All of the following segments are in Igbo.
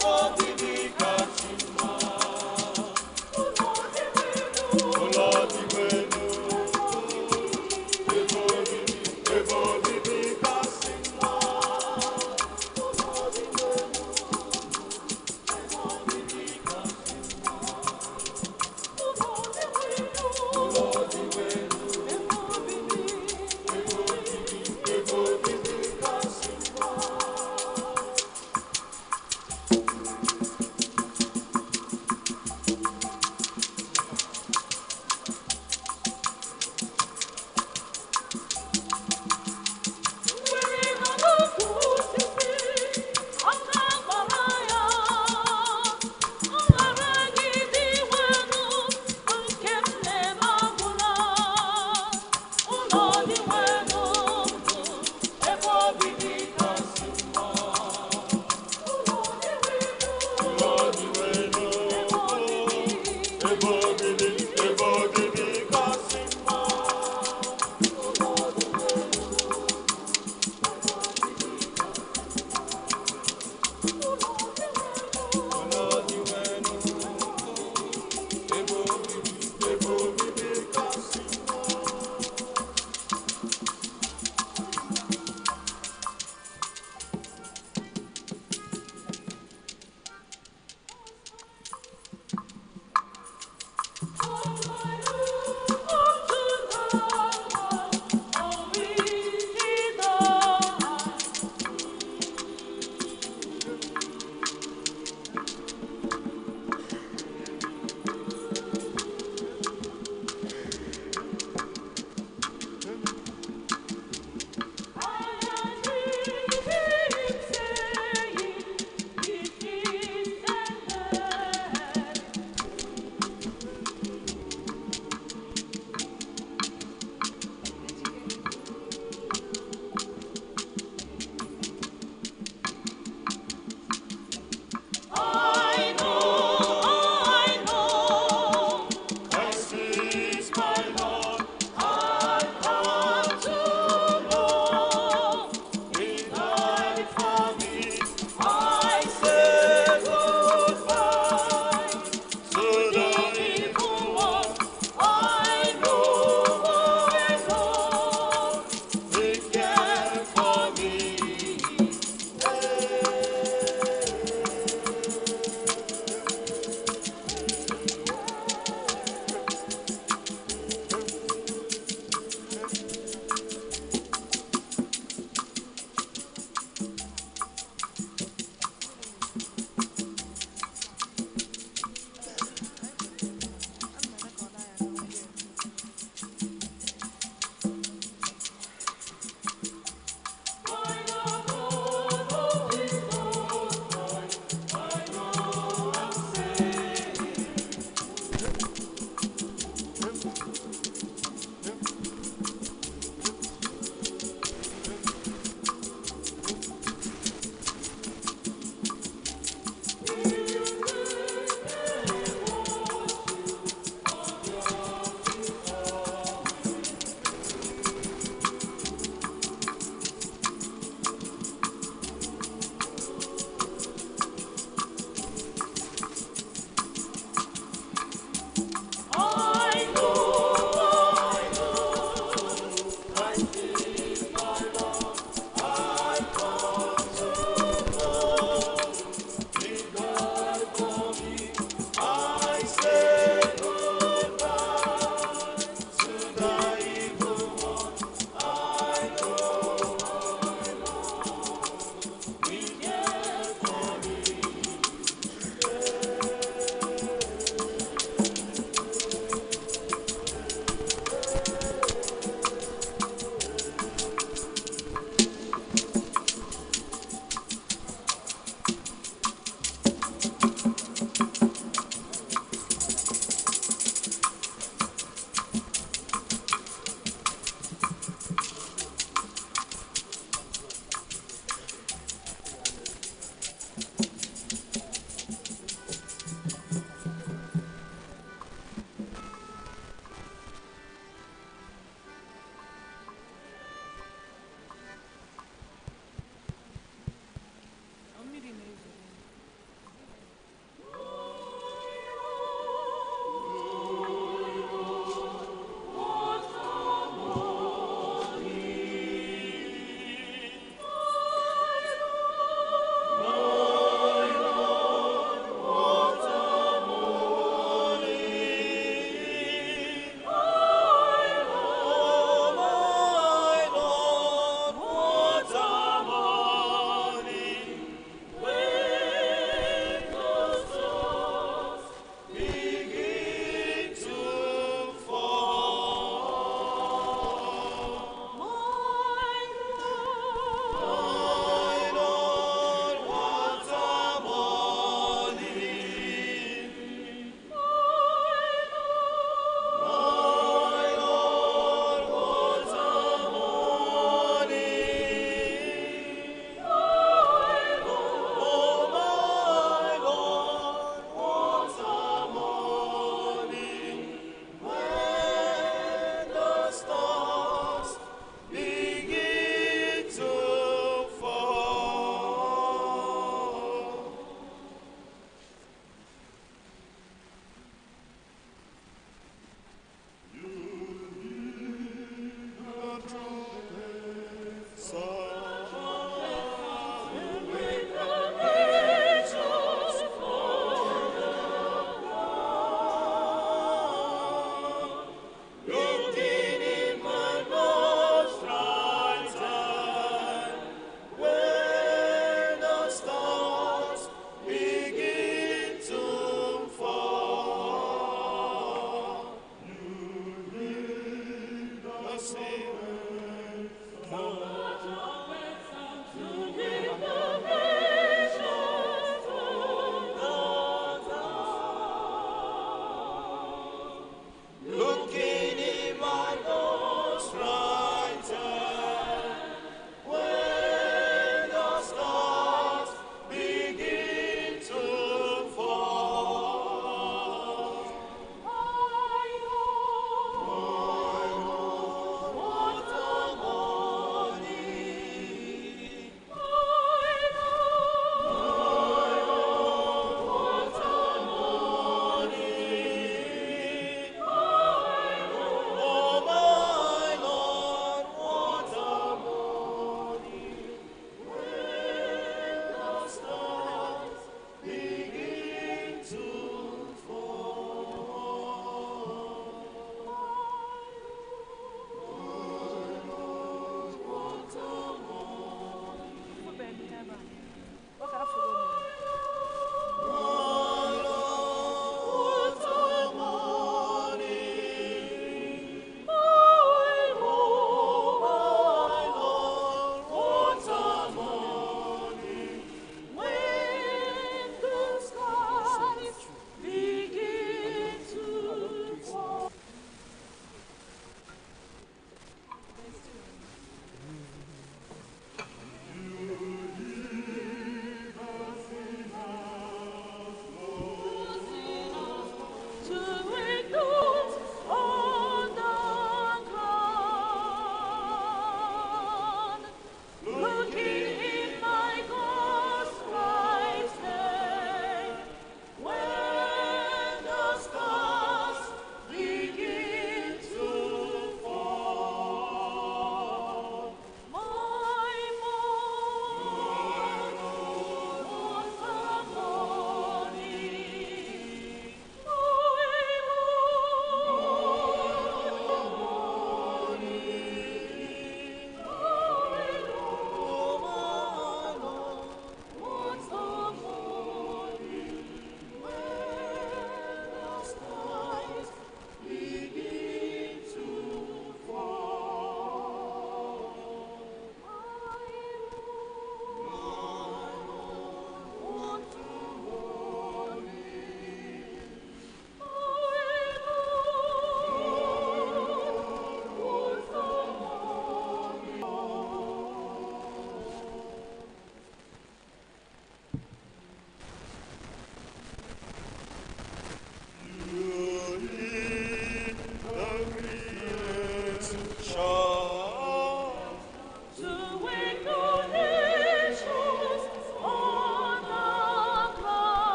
Ebe obibi kasị mma. Ụlọ dị elu. Ebe obibi, ebe obibi kasị mma. Ebe obibi kasị mma.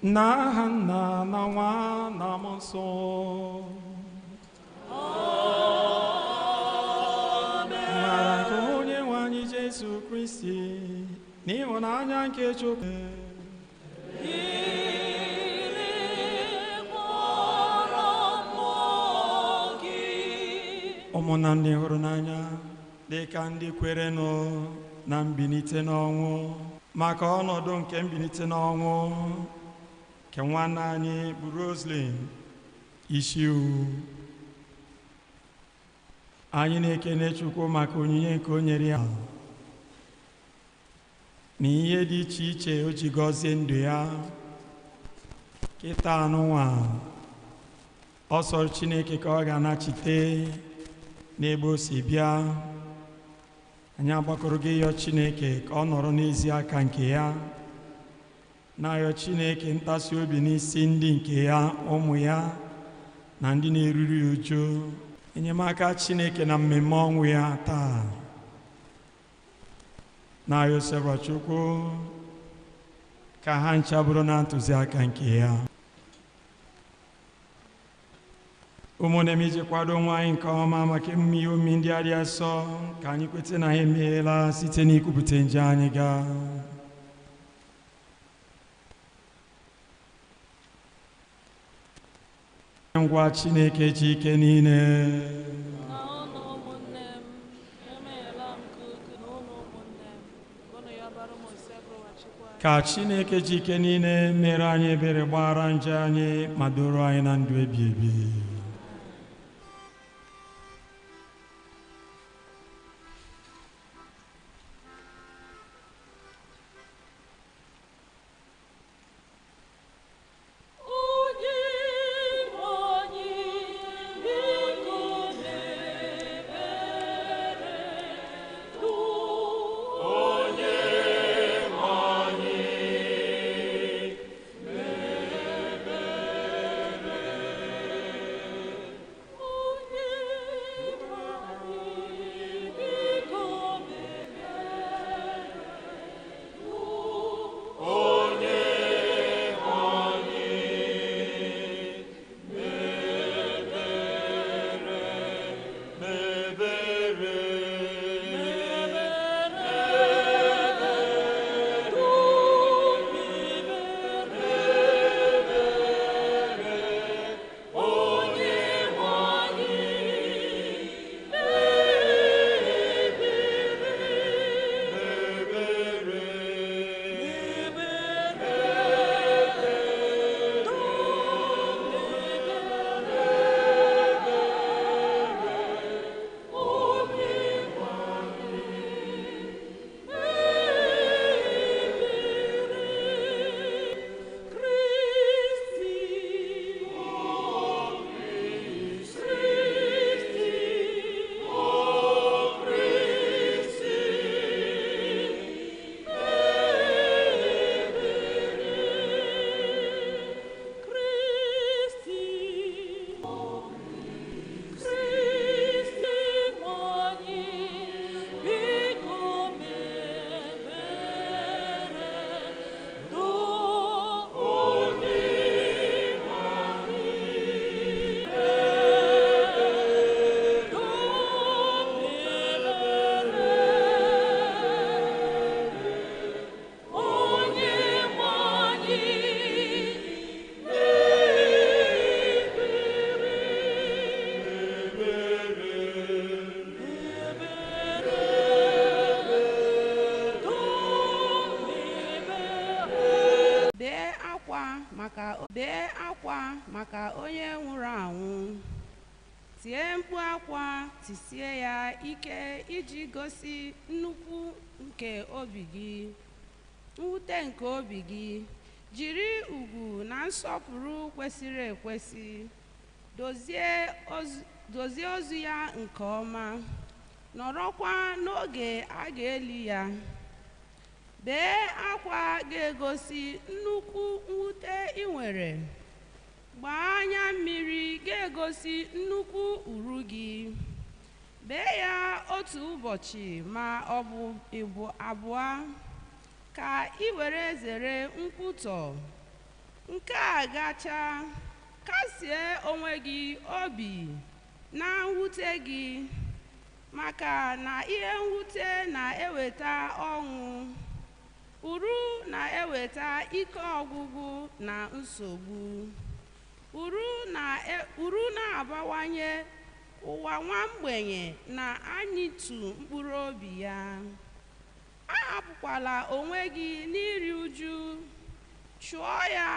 N'aha Nna na Nwa na Mmụọ Nsọ. Mara nke onye nwe anyị Jesu Kristi na ịhụnanya nke Chukwu ụmụnna ndị hụrụ n'anya, dịka ndị kwerenụ na mbilite n'ọnwụ, maka ọnọdụ nke mbilite n'ọnwụ nke nwanne anyị bụ Roslyn Ishiwu, anyị na-ekene Chukwu maka onyinye nke o nyere ya na ihe dị iche iche o ji gọzie ndụ ya. Kịta anụnwa ọsọ Chineke ka ọ ga-anachite n'ebe o si bịa. Anyị agbakọrọ gị ịyọ Chineke ka ọ nọrọ n'ezi aka nke ya, na-ayọ Chineke ntasi obi n'isi ndị nke ya, ụmụ ya na ndị na-eruru ya uju, enyemaka Chineke na mmemme ọnwụ ya taa. Na-ayọ Chukwu ka ha ncha bụrụ na ntụziaka nke ya. Ụmụnne m, iji kwado onwe anyị nke ọma maka emume ihe omimi ndị a dị asọ, ka anyị kweta na ha emeghela site n'ikwupụta nje anyị gaa. Ngwa Chineke ji ike niile Na unu ụmụnne m, emeela m nke ukwuu na unu ụmụnne m, ka unu yọbara ụmụ Osebụrụwa Chukwu anyị. Ka Chineke ji ike niile mere anyị ebere, gbaghara njọ anyị ma doro anyị na ndụ ebi ebi. Onye nwe anyị, biko mee ebere, Onye nwe anyị, Onye nwe anyị, biko mee ebere, onye nwe anyị, mebere, onye nwe anyị, mebere, Onye nwe anyị, Bee akwa maka bee akwa maka onye nwụrụ anwụ. Tie mkpu akwa, tisie ya ike iji gosi nnukwu nke obi gị, mwute nke obi gị. Jiri ugwu na nsọpụrụ kwesịrị ekwesị dozie ozu, dozie ozu ya nke ọma, nọrọkwa n'oge a ga-eli ya. Bee akwa ga-egosi nnukwu mwute ị nwere. Gbaa anya mmiri ga-egosi nnukwu uru gị. Bee ya otu ụbọchị ma ọ bụ ịbụ abụọ, ka ị were zere nkwutọ. Nke a gachaa, kasie onwe gị obi na mwute gị, maka na ihe mwute na-eweta ọnwụ, uru na-eweta ike ọgwụgwụ na nsogbu. Uru na-abawanye ụwa nwa mgbenye na-anyịtu mkpụrụ obi ya. Ahapụkwala onwe gị n'iri uju, chụọ ya,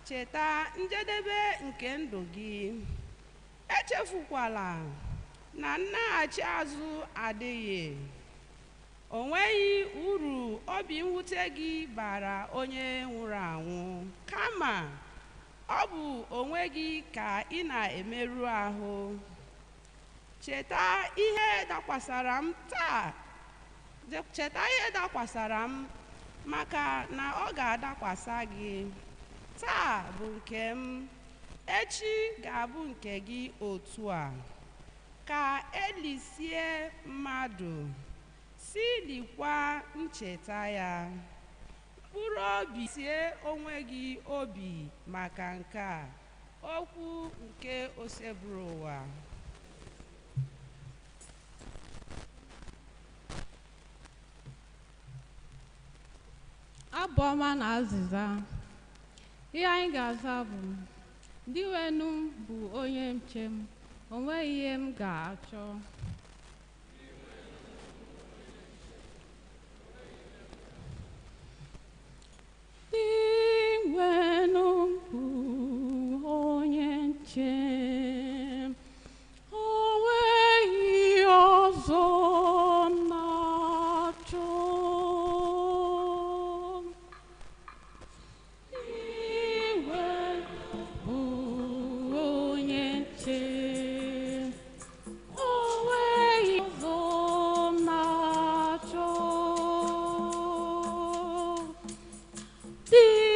cheta njedebe nke ndụ gị. Echefukwala na nnaghachi azụ adịghị. O nweghị uru obi mwute gị bara onye nwụrụ anwụ, kama ọ bụ onwe gị ka ị na-emerụ ahụ. Cheta ihe dakwasara m taa, cheta ihe dakwasara m, maka na ọ ga-adakwasa gị. Taa bụ nke m, echi ga-abụ nke gị otu a. Ka elisie mmadụ, si likwa ncheta ya. Mkpụrụ obi sie onwe gị obi maka nke a. Okwu nke Osebụrụwa. Abụ ọma na azịza. Ihe anyị ga-aza bụ: Dinwenụ bụ onye nche m, o nweghị ihe m ga-achọ. Dinwenụ bụ onye nche m, o nweghị ihe ọzọ m na-achọ. Dinwenụ bụ onye nche m, o nweghị ọzọ m na-achọ.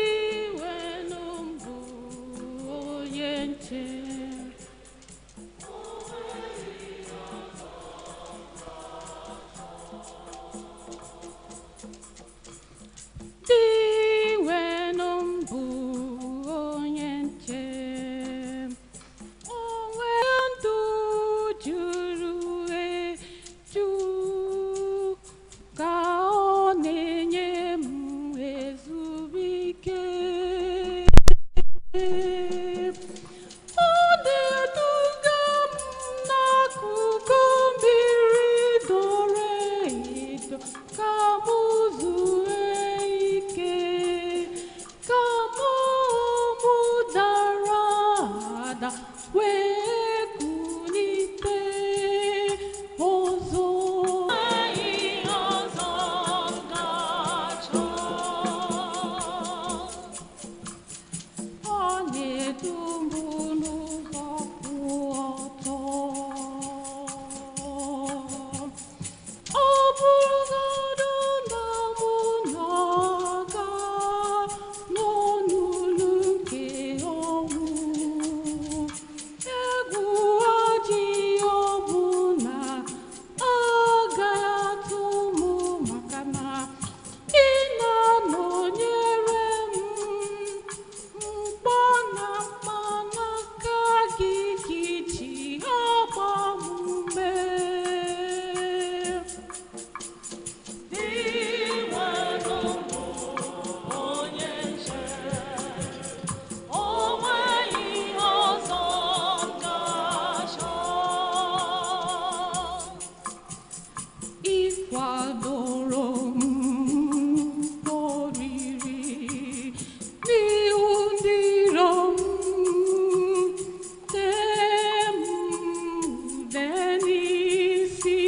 Dinwenụ bụ onye nche m. Dinwenụ bụ onye nche m. O nwere ndụ juru eju ka ọ na-enye m ezumike. Ọ na-eduga m n'akụkụ mmiri doro edo ka m zuo ike, ka mụ dara ada wee kulite ọzọ. Ihe ọzọ m ga-achọ. Ọ na-edu m n'ụzọ kwụ ọtọ. Ọ bụrụgodu na mụ na-aga n'olulu nke ọnwụ, egwu adịghị ọbụla agaghị atụ m, maka na ị na-anọnyere m. Mkpọ na mkpanaka gị ka iji agba m ume. Dinwenụ bụ onye nche, o nweghị ihe ọzọ m ga-achọ. Ị kwadoro m oriri n'ihu ndị iro m, tee m ude n'isi,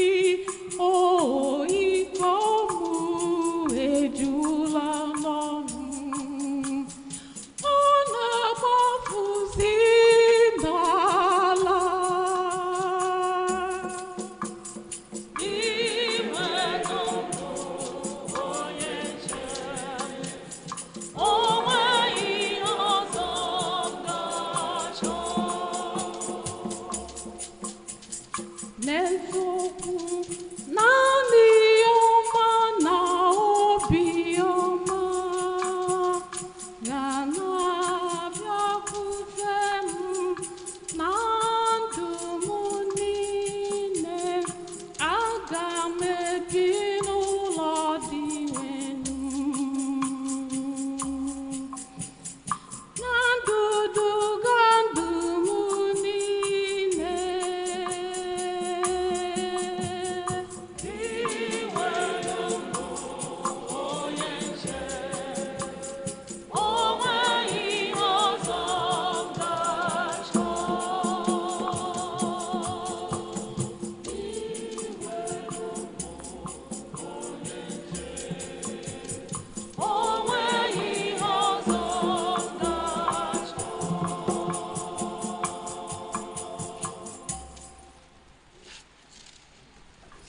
o iko m ejula n'ọnụ. Ọ na-agbafusi n'ala. Dinwenụ bụ onye nche, o nweghị ihe ọzọ m ga-achọ. N'eziokwu, naanị ọma na obi ọma ga na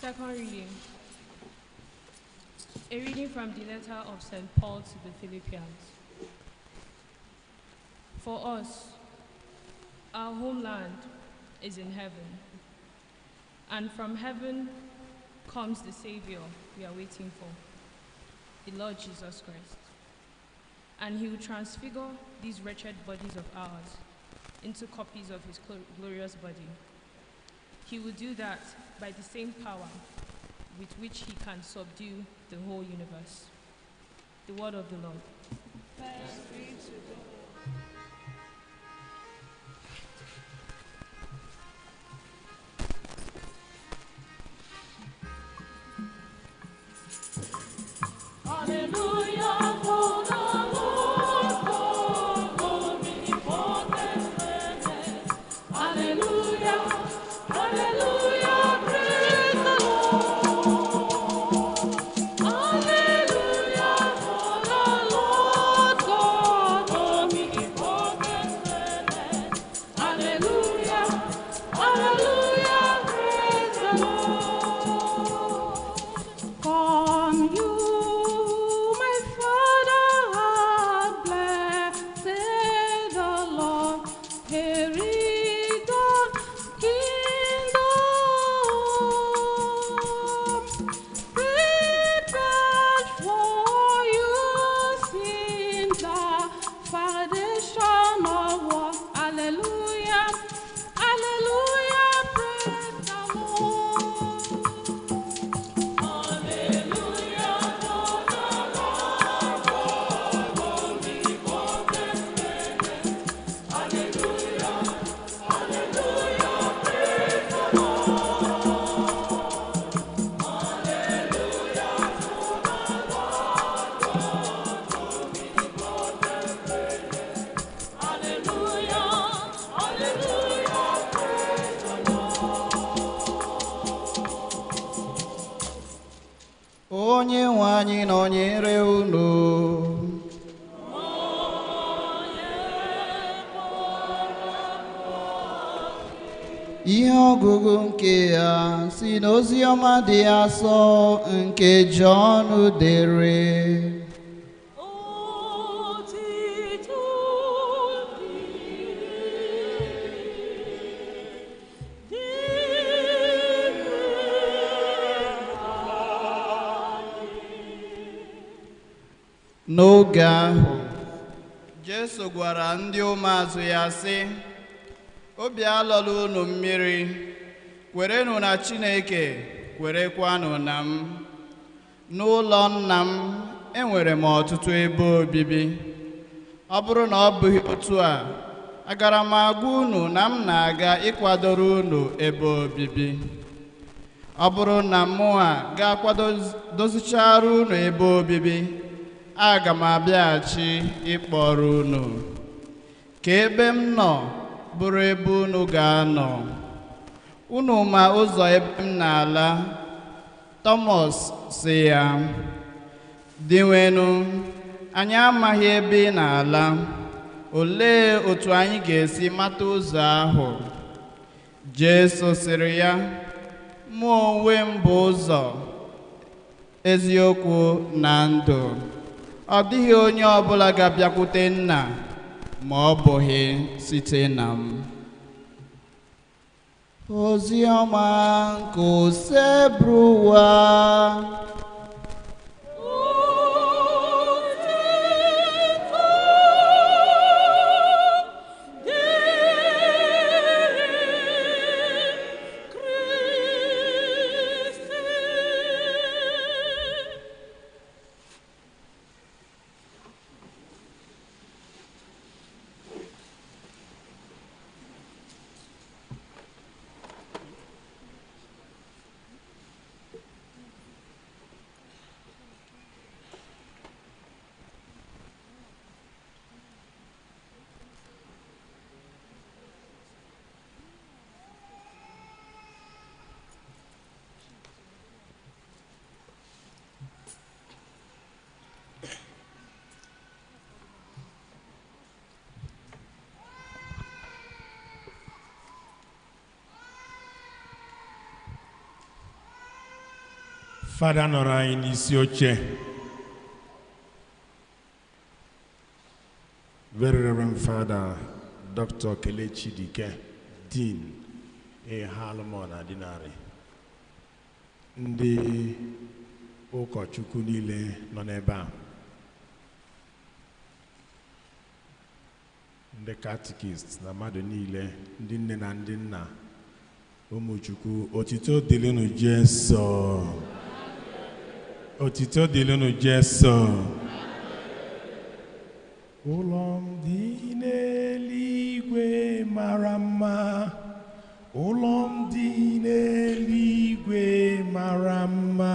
Second reading. A reading from the letter of St. Paul to the Philippians. For us, our homeland is in heaven, and from heaven comes the Savior we are waiting for, the Lord Jesus Christ. And he will transfigure these wretched bodies of ours into copies of his glorious body. He will do that by the same power with which he can subdue the whole universe. The word of the Lord. Thanks be to God. Hallelujah for the Lord God, omnipotent reigneth. Hallelujah, hallelujah, praise the Lord. Hallelujah for the Lord God, omnipotent reigneth. Hallelujah, hallelujah, praise the Lord. Come you, my Father, had blessed the Lord, inherit the kingdom prepared for you since the foundation of world. Hallelujah, hallelujah, praise the Lord. Hallelujah for the Lord God, omnipotent reigneth. Hallelujah, hallelujah, praise the Lord. Hallelujah for the Lord God, omnipotent reigneth. Hallelujah, hallelujah, praise the Lord. Onye nwe anyị nọnyere unu. Ihe ọgụgụ nke ya si n'ozi ọma dị asọ nke Jọn dere. Otito N'oge ahụ, Jesu gwara ndị ụmụazụ ya sị, obi alọla unu mmiri, kwerenụ na Chineke, kwerekwanụ na m. N'ụlọ nna m, enwere m ọtụtụ ebe obibi. Ọ bụrụ na ọ bụghị otu a, agara m agwa unu na m na-aga ịkwadoro unu ebe obibi. Ọ bụrụ na mụ a ga-akwado dozichara unu ebe obibi, aga m abịaghachi ịkpọrọ unu, ka ebe m nọ bụrụ ebe unu ga-anọ. Unu ma ụzọ ebe m na-ala. Tọmọs sị ya, Dinwenụ, anyị amaghị ebe ị na-ala. Olee otu anyị ga-esi mata ụzọ ahụ? Jesu sịrị ya, mụ onwe m bụ ụzọ, eziokwu na ndụ. Ọ dịghị onye ọbụla ga-abịakwute nna ma ọ bụghị site na m. Ozi ọma nke Osebụrụwa. Fada nọrọ anyị n'isi oche, Very Reverend Father Dr. Kelechi Dike, Dean Ehalomon Adinari, ndị ụkọchukwu niile nọ n'ebe a, ndị katikist na mmadụ niile, ndị nne na ndị nna, ụmụchukwu, otito dịrịnụ Jesu. Otito dịrịnụ Jesu. Ụlọ m dị n'eluigwe mara mma. Ụlọ m dị n'eluigwe mara mma.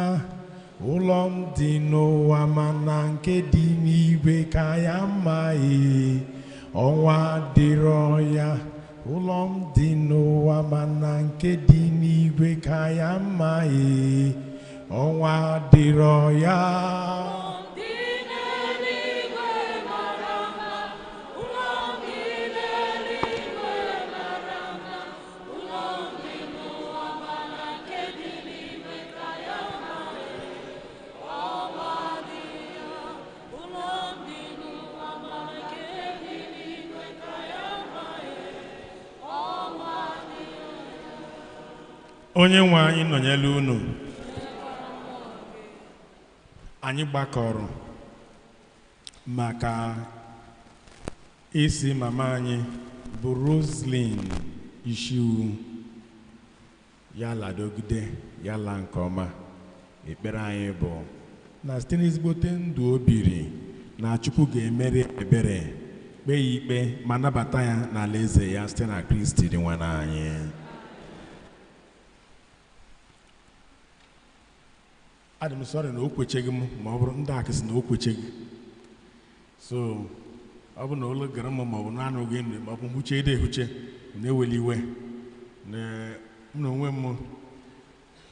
Ụlọ m dị n'ụwa mana nke dị n'igwe ka ya mma ee. Ọnwa dịrọ ya. Ụlọ m dị n'ụwa mana nke dị n'igwe ka ya mma ee. Ọnwa dịrọ ya. Onye nwe anyị nọnyere unu. Anyị gbakọrọ maka isi mama anyị bụ Roslyn Ishiwu, ya ladogide ya la nke ọma. Ekpere anyị bụ na site n'ezigbote ndụ o biri na Chukwu ga-emere ebere, kpee ya ikpe ma nabata ya n'alaeze ya site na Kristi dị nwe anyị. Adị m sọrị na o kwecheghị m, ma ọ bụrụ ndị akị sị na o kwecheghị, so ọ bụ na olu gara m ma ọ bụ na anụghị m ma ọ bụ mhuche ede ehuche na-eweli iwe na m na onwe m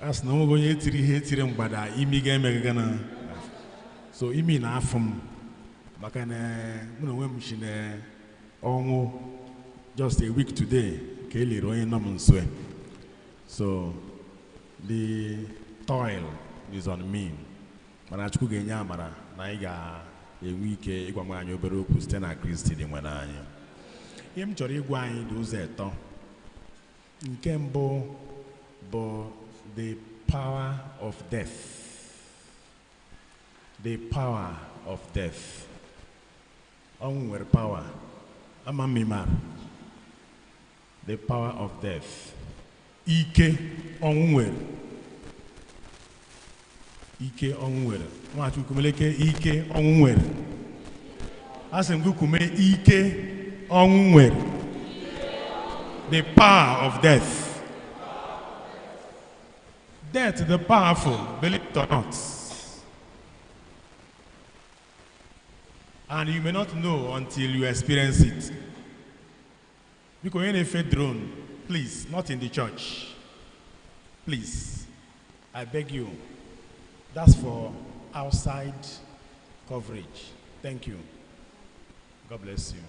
a sị na onweghị onye etiri ihe etiri mgbada imi ga-emeghe na so imi na afọ m, maka na mụ na onwe m si na ọnwụ just a week today ka e liri onye nọ m nso. So the toil is on me, mana Chukwu ga-enye amara na anyị ga-enwe ike ịgwa m anyị obere okwu site na Kristi dị nwere anyị. Ihe m chọrọ ịgwa anyị dị ụzọ atọ. Nke mbụ bụ the power of death. The power of death. Ọnwụ nwere power. Ama m ịmara. The power of death. Ike ọnwụ nwere. Ike ọnwụ nwere. Nwachukwu kumeleke ike ọnwụ nwere. Asị m gị kume ike ọnwụ nwere. The power of death. Death, the powerful, believe it or not. And you may not know until you experience it. Because when you drone, please, not in the church. Please, I beg you. That's for outside coverage. Thank you. God bless you.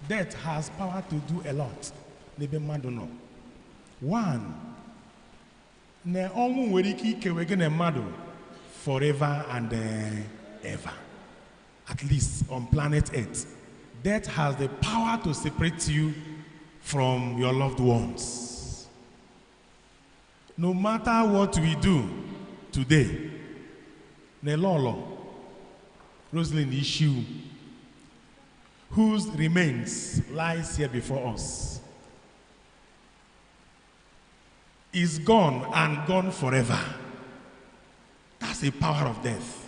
Death has power to do a lot. N'ebe mmadụ nọ. One, na ọnwụ nwere ike ikewe gị na mmadụ forever and ever. At least on planet Earth. Death has the power to separate you from your loved ones. No matter what we do today, Nelolo, Roslyn Ishiwu, whose remains lies here before us, is gone and gone forever. That's the power of death.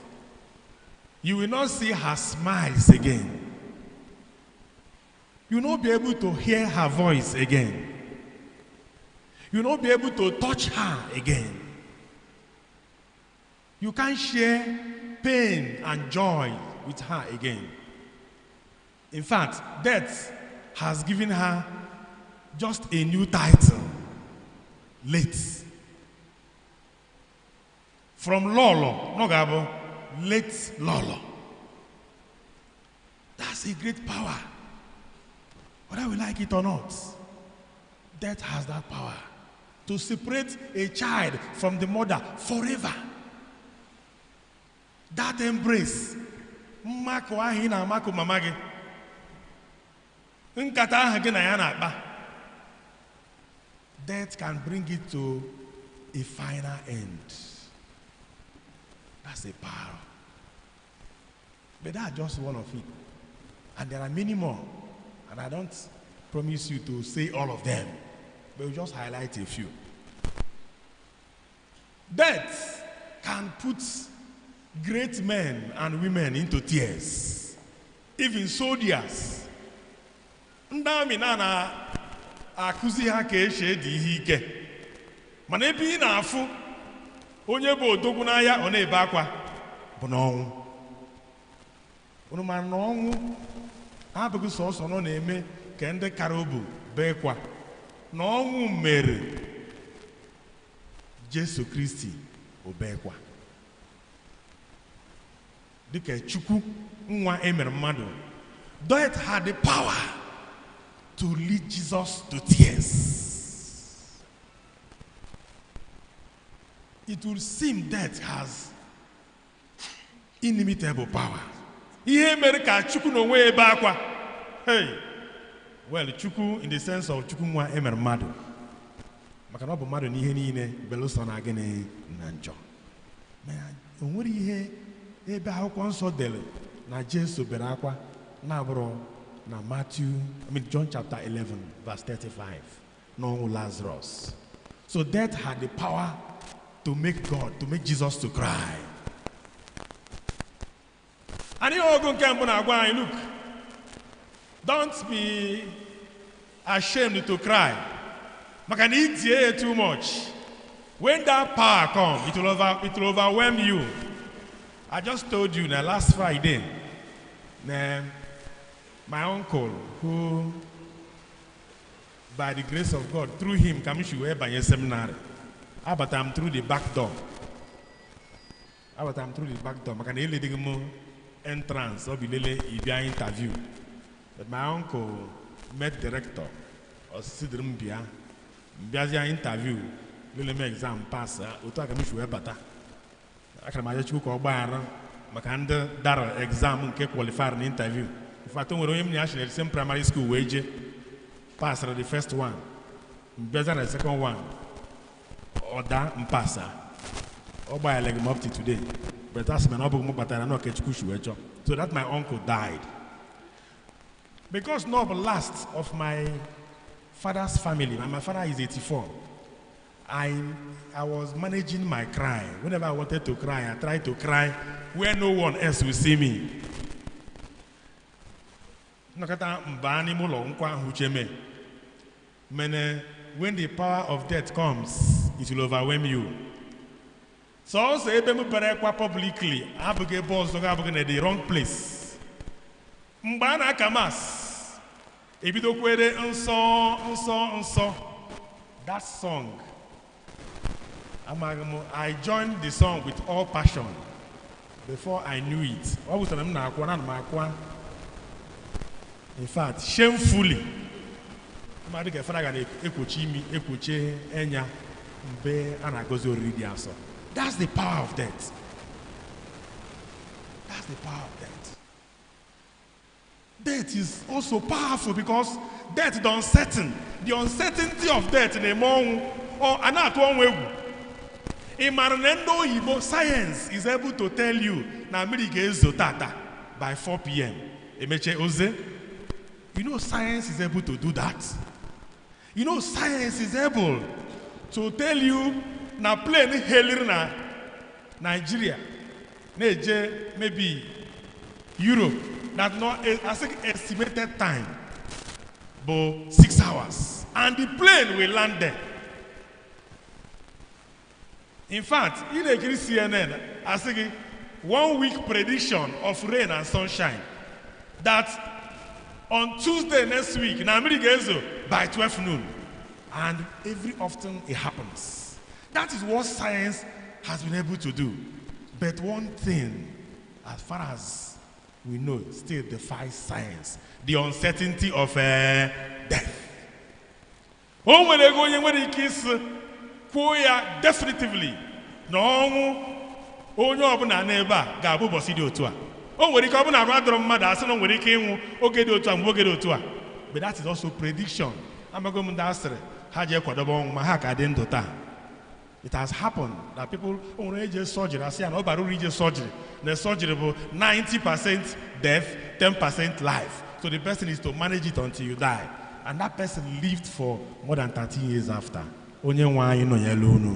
You will not see her smiles again. You will not be able to hear her voice again. You will not be able to touch her again. You can't share pain and joy with her again. In fact, death has given her just a new title. Late. From Lolo, no Gabo, late Lolo. That's a great power. Whether we like it or not, death has that power. to separate a child from the mother forever. That embrace, mmakụ ahụ ị na-amakụ mama gị, nkata ahụ gị na ya na-akpa, death can bring it to a final end. That's a power. But that's just one of it. And there are many more. And I don't promise you to say all of them, but we'll just highlight a few. Death can put great men and women into tears, even soldiers. Ndị amị na na-akụzi ha ka esi edi ihe ike, mana ebe ị na-afụ onye bụ odogwu n'ahịa ọ na-ebe akwa bụ n'ọnwụ. Unu ma na ọnwụ abụghị sọsọ nọ na-eme ka ndị kara obu bee kwa, na ọnwụ mere Jesu Kristi obekwa dịka Chukwu nwa emere mmadụ. Death had the power to lead Jesus to tears. It would seem death has inimitable power. Ihe mere ka Chukwu n'onwe ya ebe akwa. Hey, well, Chukwu in the sense of Chukwu nwa emere mmadụ, maka na ọ bụ mmadụ n'ihe niile belụsọ na gịnị na njọ. Ma o nwere ihe ebe akwụkwọ nsọ dere na Jesu bere akwa na-abụrụ na Matthew, I mean John chapter 11 verse 35, n'ọnwụ Lazarus. So death had the power to make God, to make Jesus to cry. And ihe ọgụ nke mbụ na-agwa anyị, look, don't be ashamed to cry. Maka na itie ya too much. When that power comes, it will overwhelm you. I just told you that last Friday, my uncle, who by the grace of God, through him, ka m si wee banye seminary. Abata m through the back door. Abata m through the back door. Maka na eledeghị m entrance, ọ bụ lele ịbịa interview. But my uncle met the rector. Ọ sị dịrị m bịa. M bịazie interview, lele m exam pass, otu a ka m si wee bata. Akara m aja Chukwu ka ọ gbaghara maka ndị dara exam nke qualifier na interview. In fact, o nwere onye m na ya shiri same primary school wee jee, passed the first one, m bịazie na the second one, ọ daa m pasa. Ọ gbaghara m up to today. But that's na ọ bụghị m kpatara na Okechukwu si wee chọọ. So that my uncle died. Because not the last of my father's family, and my father is 84, I was managing my cry. Whenever I wanted to cry, I tried to cry where no one else will see me. Nnọkọta mba n'ime ụlọ nkwa ahụ cheme. Mene, when the power of death comes, it will overwhelm you. Sọọsọ ebe m bere kwa publicly abụghị ebe ọzọ abụghị na the wrong place. Mgbe a na-aka mas, ebidokwere nsọ nsọ nsọ. That song, amaghị m, I joined the song with all passion. Before I knew it, ọ wụsara m na-akwa na m akwa. In fact, shamefully, mmadụ ka fara ga na-ekwochi imi, ekwochi enya mgbe a na-agọzi oriri dị asọ. That's the power of death. That's the power of death. Death is also powerful because death is uncertain. The uncertainty of death na-eme ọnwụ, ọ a na-atụ ọnwụ egwu. Ị mara na ndị oyibo science is able to tell you na mmiri ga-ezo tata by 4 p.m. Emeche oze. You know science is able to do that. You know science is able to tell you na plane heliri na Nigeria na-eje maybe Europe that not as estimated time bụ 6 hours and the plane will land there. In fact, ị na-ekiri CNN asị gị 1 week prediction of rain and sunshine that on Tuesday next week na mmiri ga-ezo by 12 noon, and every often it happens. That is what science has been able to do. But one thing, as far as we know, still defies science: the uncertainty of death. O nwere ego onye nwere ike isi Kwuo ya definitively na ọnwụ onye ọbụla n'ebe a ga-abụ ụbọchị dị otu a. O nwere ike ọ bụ na arụ adọrọ mmadụ asị na o nwere ike ịnwụ oge dị otu a mgbe oge dị otu a. But that is also prediction. Amago m ndị asịrị ha ji ekwadobe ọnwụ ma ha ka dị ndụ taa. It has happened that people o nwere eje surgery asị ya na ọ bara uru ije surgery. Na surgery bụ 90% death, 10% life. So the best thing is to manage it until you die. And that person lived for more than 13 years after. Onye nwe anyị nọnyere unu.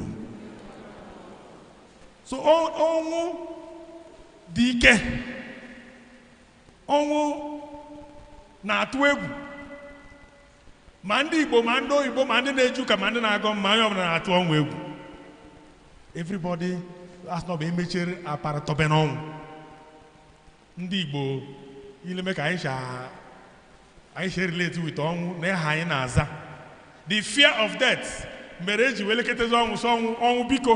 So ọnwụ dị ike. Ọnwụ na-atụ egwu. Ma ndị Igbo, ma ndị oyibo, ma ndị na-eju ụka, ma ndị na-agọ mma, onye ọbụla na-atụ ọnwụ egwu. Everybody asị na ọ bụ emechere apara tọbe n'ọnwụ. Ndị Igbo ileme ka anyị si relate with ọnwụ na ịha anyị na-aza. The fear of death mere eji wee lekọtazi ọnwụ sọ ọnwụ ọnwụ biko.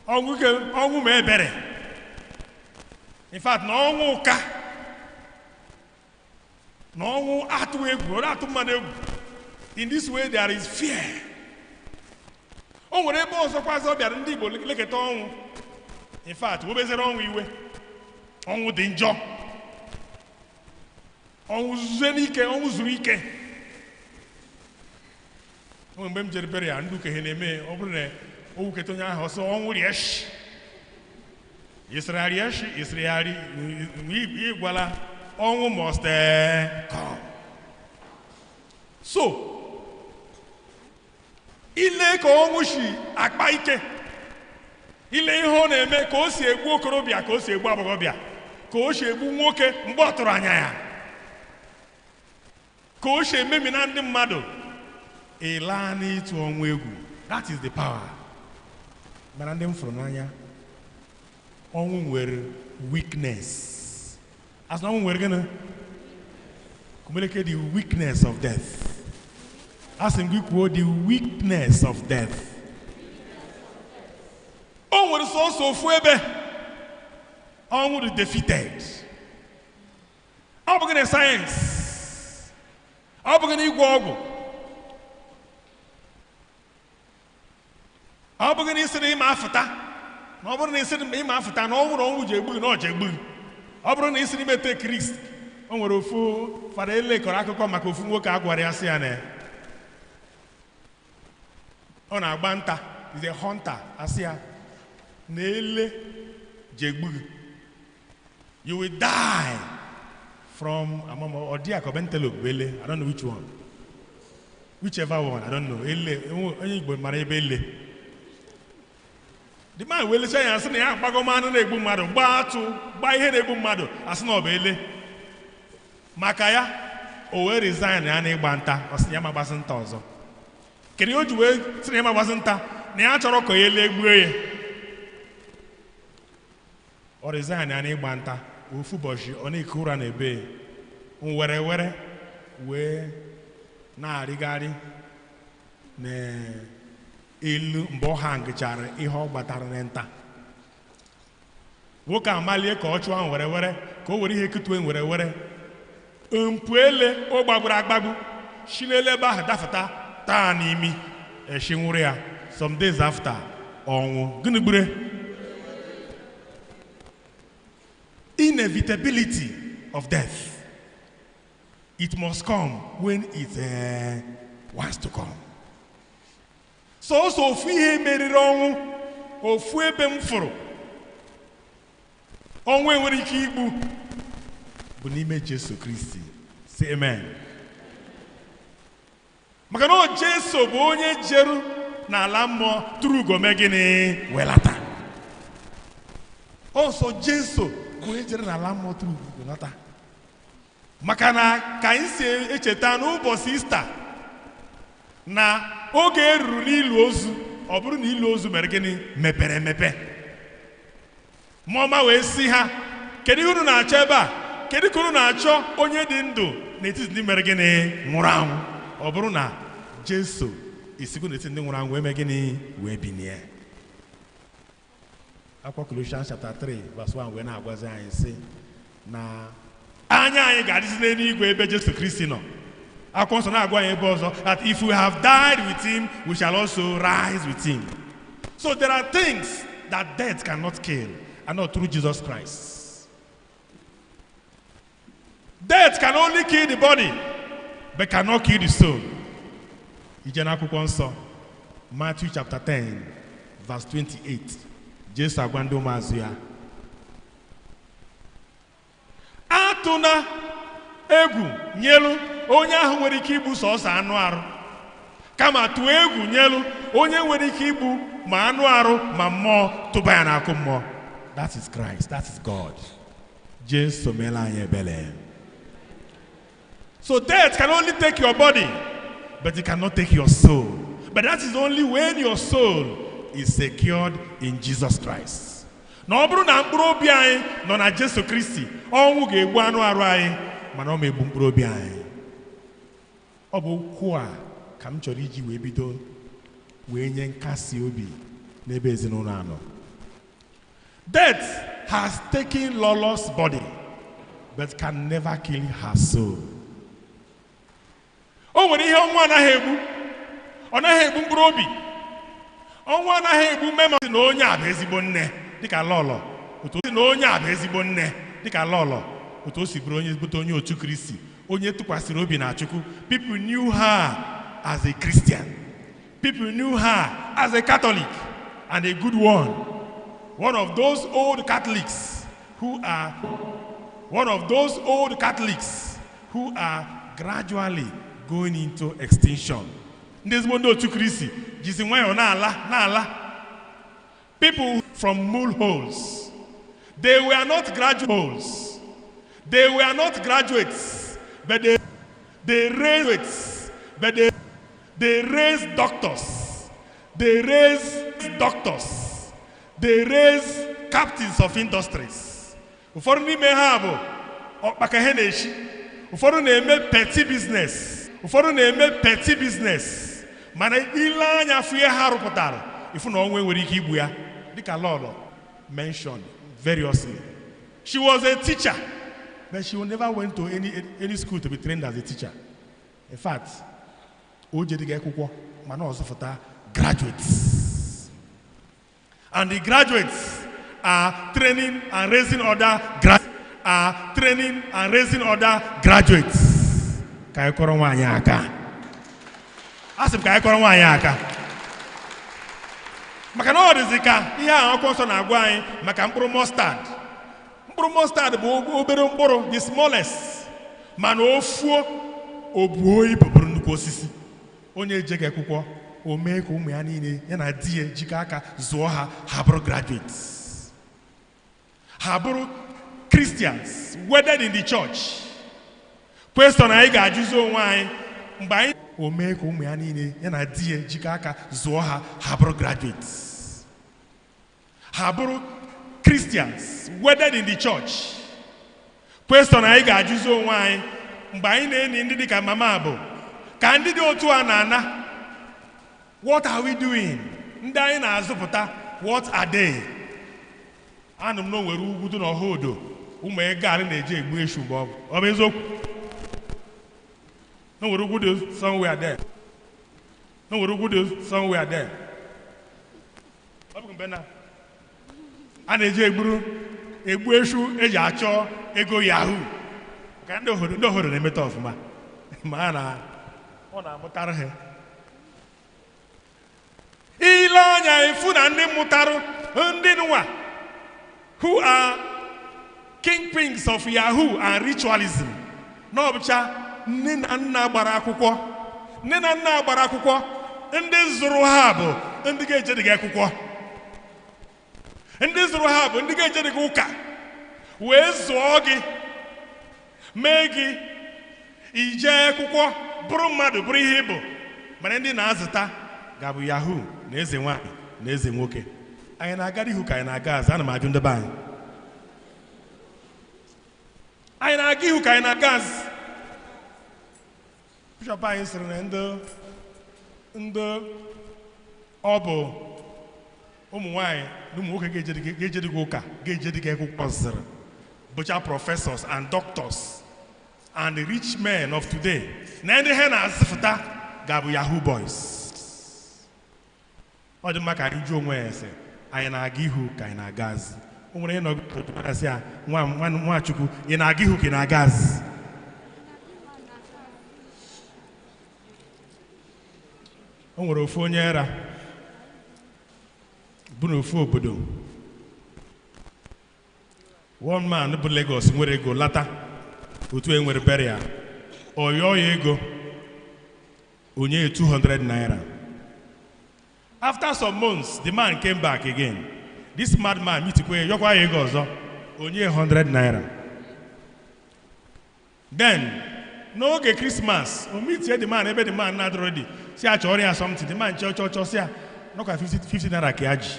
Ọnwụ ke ọnwụ ma ebere. In fact, na ọnwụ ụka na ọnwụ atụ egwu, ọ na-atụ mmadụ egwu. In this way there is fear. O nwere ebe ọzọkwa ọzọ bịara ndị Igbo lekọta ọnwụ. In fact, wobezere ọnwụ iwe. Ọnwụ dị njọ. Ọnwụ zuzie n'ike, ọnwụ zuru ike. O nwere mgbe m jere bere ya, ndị ukenye na-eme, ọ bụrụ na o wuketa onye ahụ ọsọ ọnwụ rieshi. Ịsịrị rieshi, ịsịrị ya ri, ịgwala ọnwụ must come. So, ile ka ọnwụ si akpa ike, ile ihe ọ na-eme ka o si egbu okorobịa, ka o si egbu agbọghọbịa, ka o si egbu nwoke mgbe ọ tụrụ anya ya, ka o si ememina ndị mmadụ, ịlaa n'ịtụ ọnwụ egwu. That is the power. Mana ndị m fụrụ n'anya, ọnwụ nwere weakness. Asị na ọnwụ nwere gịnị? Kumeleke the weakness of death. Asị m gị kwuo the weakness of death. O nwere sọsọ ofu ebe ọnwụ dị defeated. Ọ bụghị na sayensị, ọ bụghị na ịgwọ ọgwụ, ọ bụghị na isi na ịma afụta, na ọ bụrụ na isi na ịma afụta na ọnwụ na ọnwụ ji egbu gị na ọ ji egbu gị. Ọ bụrụ na isi n'ime take risk, o nwere ofu Fada Ele kọrọ akụkọ maka ofu nwoke a gwara ya sị ya na ọ na-agba nta, is a hunter, asị ya na ele ji egbu gị. You will die from Odia Kobentelope bụ ele, I don't know which one. Whichever one, I don't know. Ele, onye Igbo mara ebe ele. The man wee lecha ya asị na ya agbago anụ na-egbu mmadụ, gbaa atụ, gbaa ihe na-egbu mmadụ, asị na ọ bụ ele. Maka ya, o wee resign ya na ịgba nta, ọ sị na ya ma gbasị nta ọzọ. Kedu ihe o ji wee sị na ya ma gbasị nta? Na ya chọrọ ka ele gbuo ya. Ọ resign ya na ịgba nta, ofu ụbọchị ọ na-eku ụra na ebe were were wee na-arịgharị n'elu mgbe ọ ha ngịchara ihe ọ gbatara na nta. Nwoke amalie ka ọ chụọ ahụ were were ka o were ihe kutue were were mpụ ele ọ gbagburu agbagbu si n'elu ebe ahụ dafụta taa n'imi eshi nwụrụ ya. Some days after, ọnwụ. Gịnị gbure? Inevitability of death. It must come when it wants to come. Sọsọ ofu ihe meriri ọnwụ, ofu ebe m fụrụ ọnwụ enwere ike igbu bụ n'ime Jesu Kristi. Say amen. Maka na ọ Jesu bụ onye jeru n'ala mmụọ tụrụ ugo mee gịnị welata. Ọsọ Jesu bụ onye jere n'ala mmụọ tụrụ ugo welata. Maka na ka anyị si echeta n'ụbọchị Ista na oge eruru n'ilu ozu, ọ bụrụ na ilu ozu mere gịnị mepere emepe. Mmụọma wee sị ha, kedu ihe unu na-achọ ebe a? Kedu ka unu na-achọ onye dị ndụ n'etiti ndị mere gịnị nwụrụ anwụ? Ọ bụrụ na Jesu esigo n'etiti ndị nwụrụ anwụ wee mee gịnị wee binie. Akwụkwọ Colossians chapter 3 verse 1 wee na-agwazi anyị sị na anya anyị ga-adịzi n'eluigwe ebe Jesu Kristi nọ. Akwụkwọ nsọ na-agwa anyị ebe ọzọ that if we have died with him, we shall also rise with him. So there are things that death cannot kill, and not through Jesus Christ. Death can only kill the body, but cannot kill the soul. Ije n'akwụkwọ nsọ, Matthew chapter 10, verse 28. Jesu agwa ndị ụmụazụ ya, atụna egwu nyelu onye ahụ nwere ike igbu sọsọ anụ arụ, kama tụọ egwu nyelu onye nwere ike igbu ma anụ arụ ma mmụọ tụba ya n'akụ mmụọ. That is Christ, that is God. Jesu meela anyị ebele. So death can only take your body, but it cannot take your soul. But that is only when your soul is secured in Jesus Christ. Na ọ bụrụ na mkpụrụ obi anyị nọ na Jesu Kristi, ọnwụ ga-egbu anụ arụ anyị, mana ọ ma egbu mkpụrụ obi anyị. Ọ bụ okwu a ka m chọrọ iji wee bido wee nye nkasi obi n'ebe ezinụlọ anọ. Death has taken Lolo's body, but can never kill her soul. O nwere ihe ọnwụ anaghị egbu. Ọ naghị egbu mkpụrụ obi. Ọnwụ anaghị egbu mema na onye a bụ ezigbo nne dịka Lolo. Otu o si na onye a bụ ezigbo nne dịka Lolo. Otu o si bụrụ onye ezigbote onye otu Kristi, onye tụkwasịrị obi na Chukwu. People knew her as a Christian. People knew her as a Catholic and a good one. One of those old Catholics who are one of those old Catholics who are gradually going into extinction. Ndị ezigbo ndị otu Kristi jizi nwayọọ na-ala na-ala. People from mole holes. They were not graduates. They were not graduates, but they raised, but they raised doctors. They raised doctors. They raised captains of industries. Ụfọdụ n'ime ha bụ ọkpaka ihe na-eshi. Ụfọdụ na-eme petty business. Ụfọdụ na-eme petty business. Mana ile anya fụ ihe ha rụpụtara, ịfụ na ọnwa nwere ike igbu ya, dịka Lolo mentioned variously. She was a teacher, but she never went to any school to be trained as a teacher. In fact, o jedịghị akwụkwọ mana ọ zụpụta graduates. And the graduates are training and raising other are training and raising other graduates. Ka anyị kọrọ nwaanyị aka. A sị m ka anyị kọrọ nwaanyị aka. Maka na ọ dịzị ka ihe a akwụkwọ nsọ na-agwa anyị maka mkpụrụ mustard. Mkpụrụ mustard bụ obere mkpụrụ, the smallest, mana o fuo o buo ibu bụrụ nnukwu osisi. Onye ejeghị akwụkwọ o mee ka ụmụ ya niile ya na di ya jikọ aka zụọ ha, ha bụrụ graduates, ha bụrụ Christians wedded in the church. Question anyị ga-ajụzi onwe anyị mgbe anyị o mee ka ụmụ ya niile ya na di ya jikọ aka zụọ ha, ha bụrụ graduates, ha bụrụ Christians wedded in the church. Question anyị ga-ajụzi onwe anyị mgbe anyị na-eni ndị dịka mama bụ ka ndị dị otu a na-ana, what are we doing? Ndị anyị na-azụpụta, what are they? Anụ m na o nwere ugwu dị n'ọha odo ụmụ ego arị na-eji egbu eshu mgbe ọ bụ ọ bụ eziokwu na o nwere ugwu dị somewhere there. Na o nwere ugwu dị somewhere there. Ọ bụ mgbe na a na-eji egburu egbu eshu eji achọ ego yahoo ka ndị obodo ndị obodo na-emeta ọfụma ma a na ọ na-amụtara ha. Ile anya ifu na ndị mụtarụ ndị nwa who are kingpins of yahoo and ritualism na ọbụcha nne na nna gbara akwụkwọ, nne na nna gbara akwụkwọ, ndị zụrụ ha bụ ndị ga-ejedịghị akwụkwọ, ndị zụrụ ha bụ ndị ga-ejedịghị ụka wee zụọ gị mee gị ije akwụkwọ bụrụ mmadụ bụrụ ihe ịbụ. Mana ndị na-azụta ga-abụ yahoo na eze nwanyị na eze nwoke. Anyị na-aga ihu ka anyị na-aga azụ? Ana m ajụ ndị be anyị, anyị na-aga ihu ka anyị na-aga azụ? Bishọp anyị sịrị na ndị ndị ọ bụ ụmụ nwanyị na ụmụ nwoke ga-ejedịghị ụka ga-ejedịghị akwụkwọ zụrụ bụcha professors and doctors. And the rich men of today na ndị ha na-azụfụta ga-abụ Yahoo boys. Ọ dị mma ka anyị jụọ onwe ya ese, anyị na-aga ihu ka anyị na-aga azụ? O nwere ịnọ asị ya, nwa Nwachukwu, ị na-aga ihu ka ị na-aga azụ? O nwere ofu onye era bụ n'ofu obodo. One man bụ Lagos nwere ego lata otu e nwere burial, ọ yọọ ya ego, onye 200 naira. After some months, the man came back again. This madman meetikwe yọkwa ya ego ọzọ, onye 100 naira. Then n'oge Christmas, o meetie the man ebe the man na-adịrọ dị, si a chọrọ ya something. The man chọọ chọọ chọọ, si ya nọkwa 50 naira ka ya ji,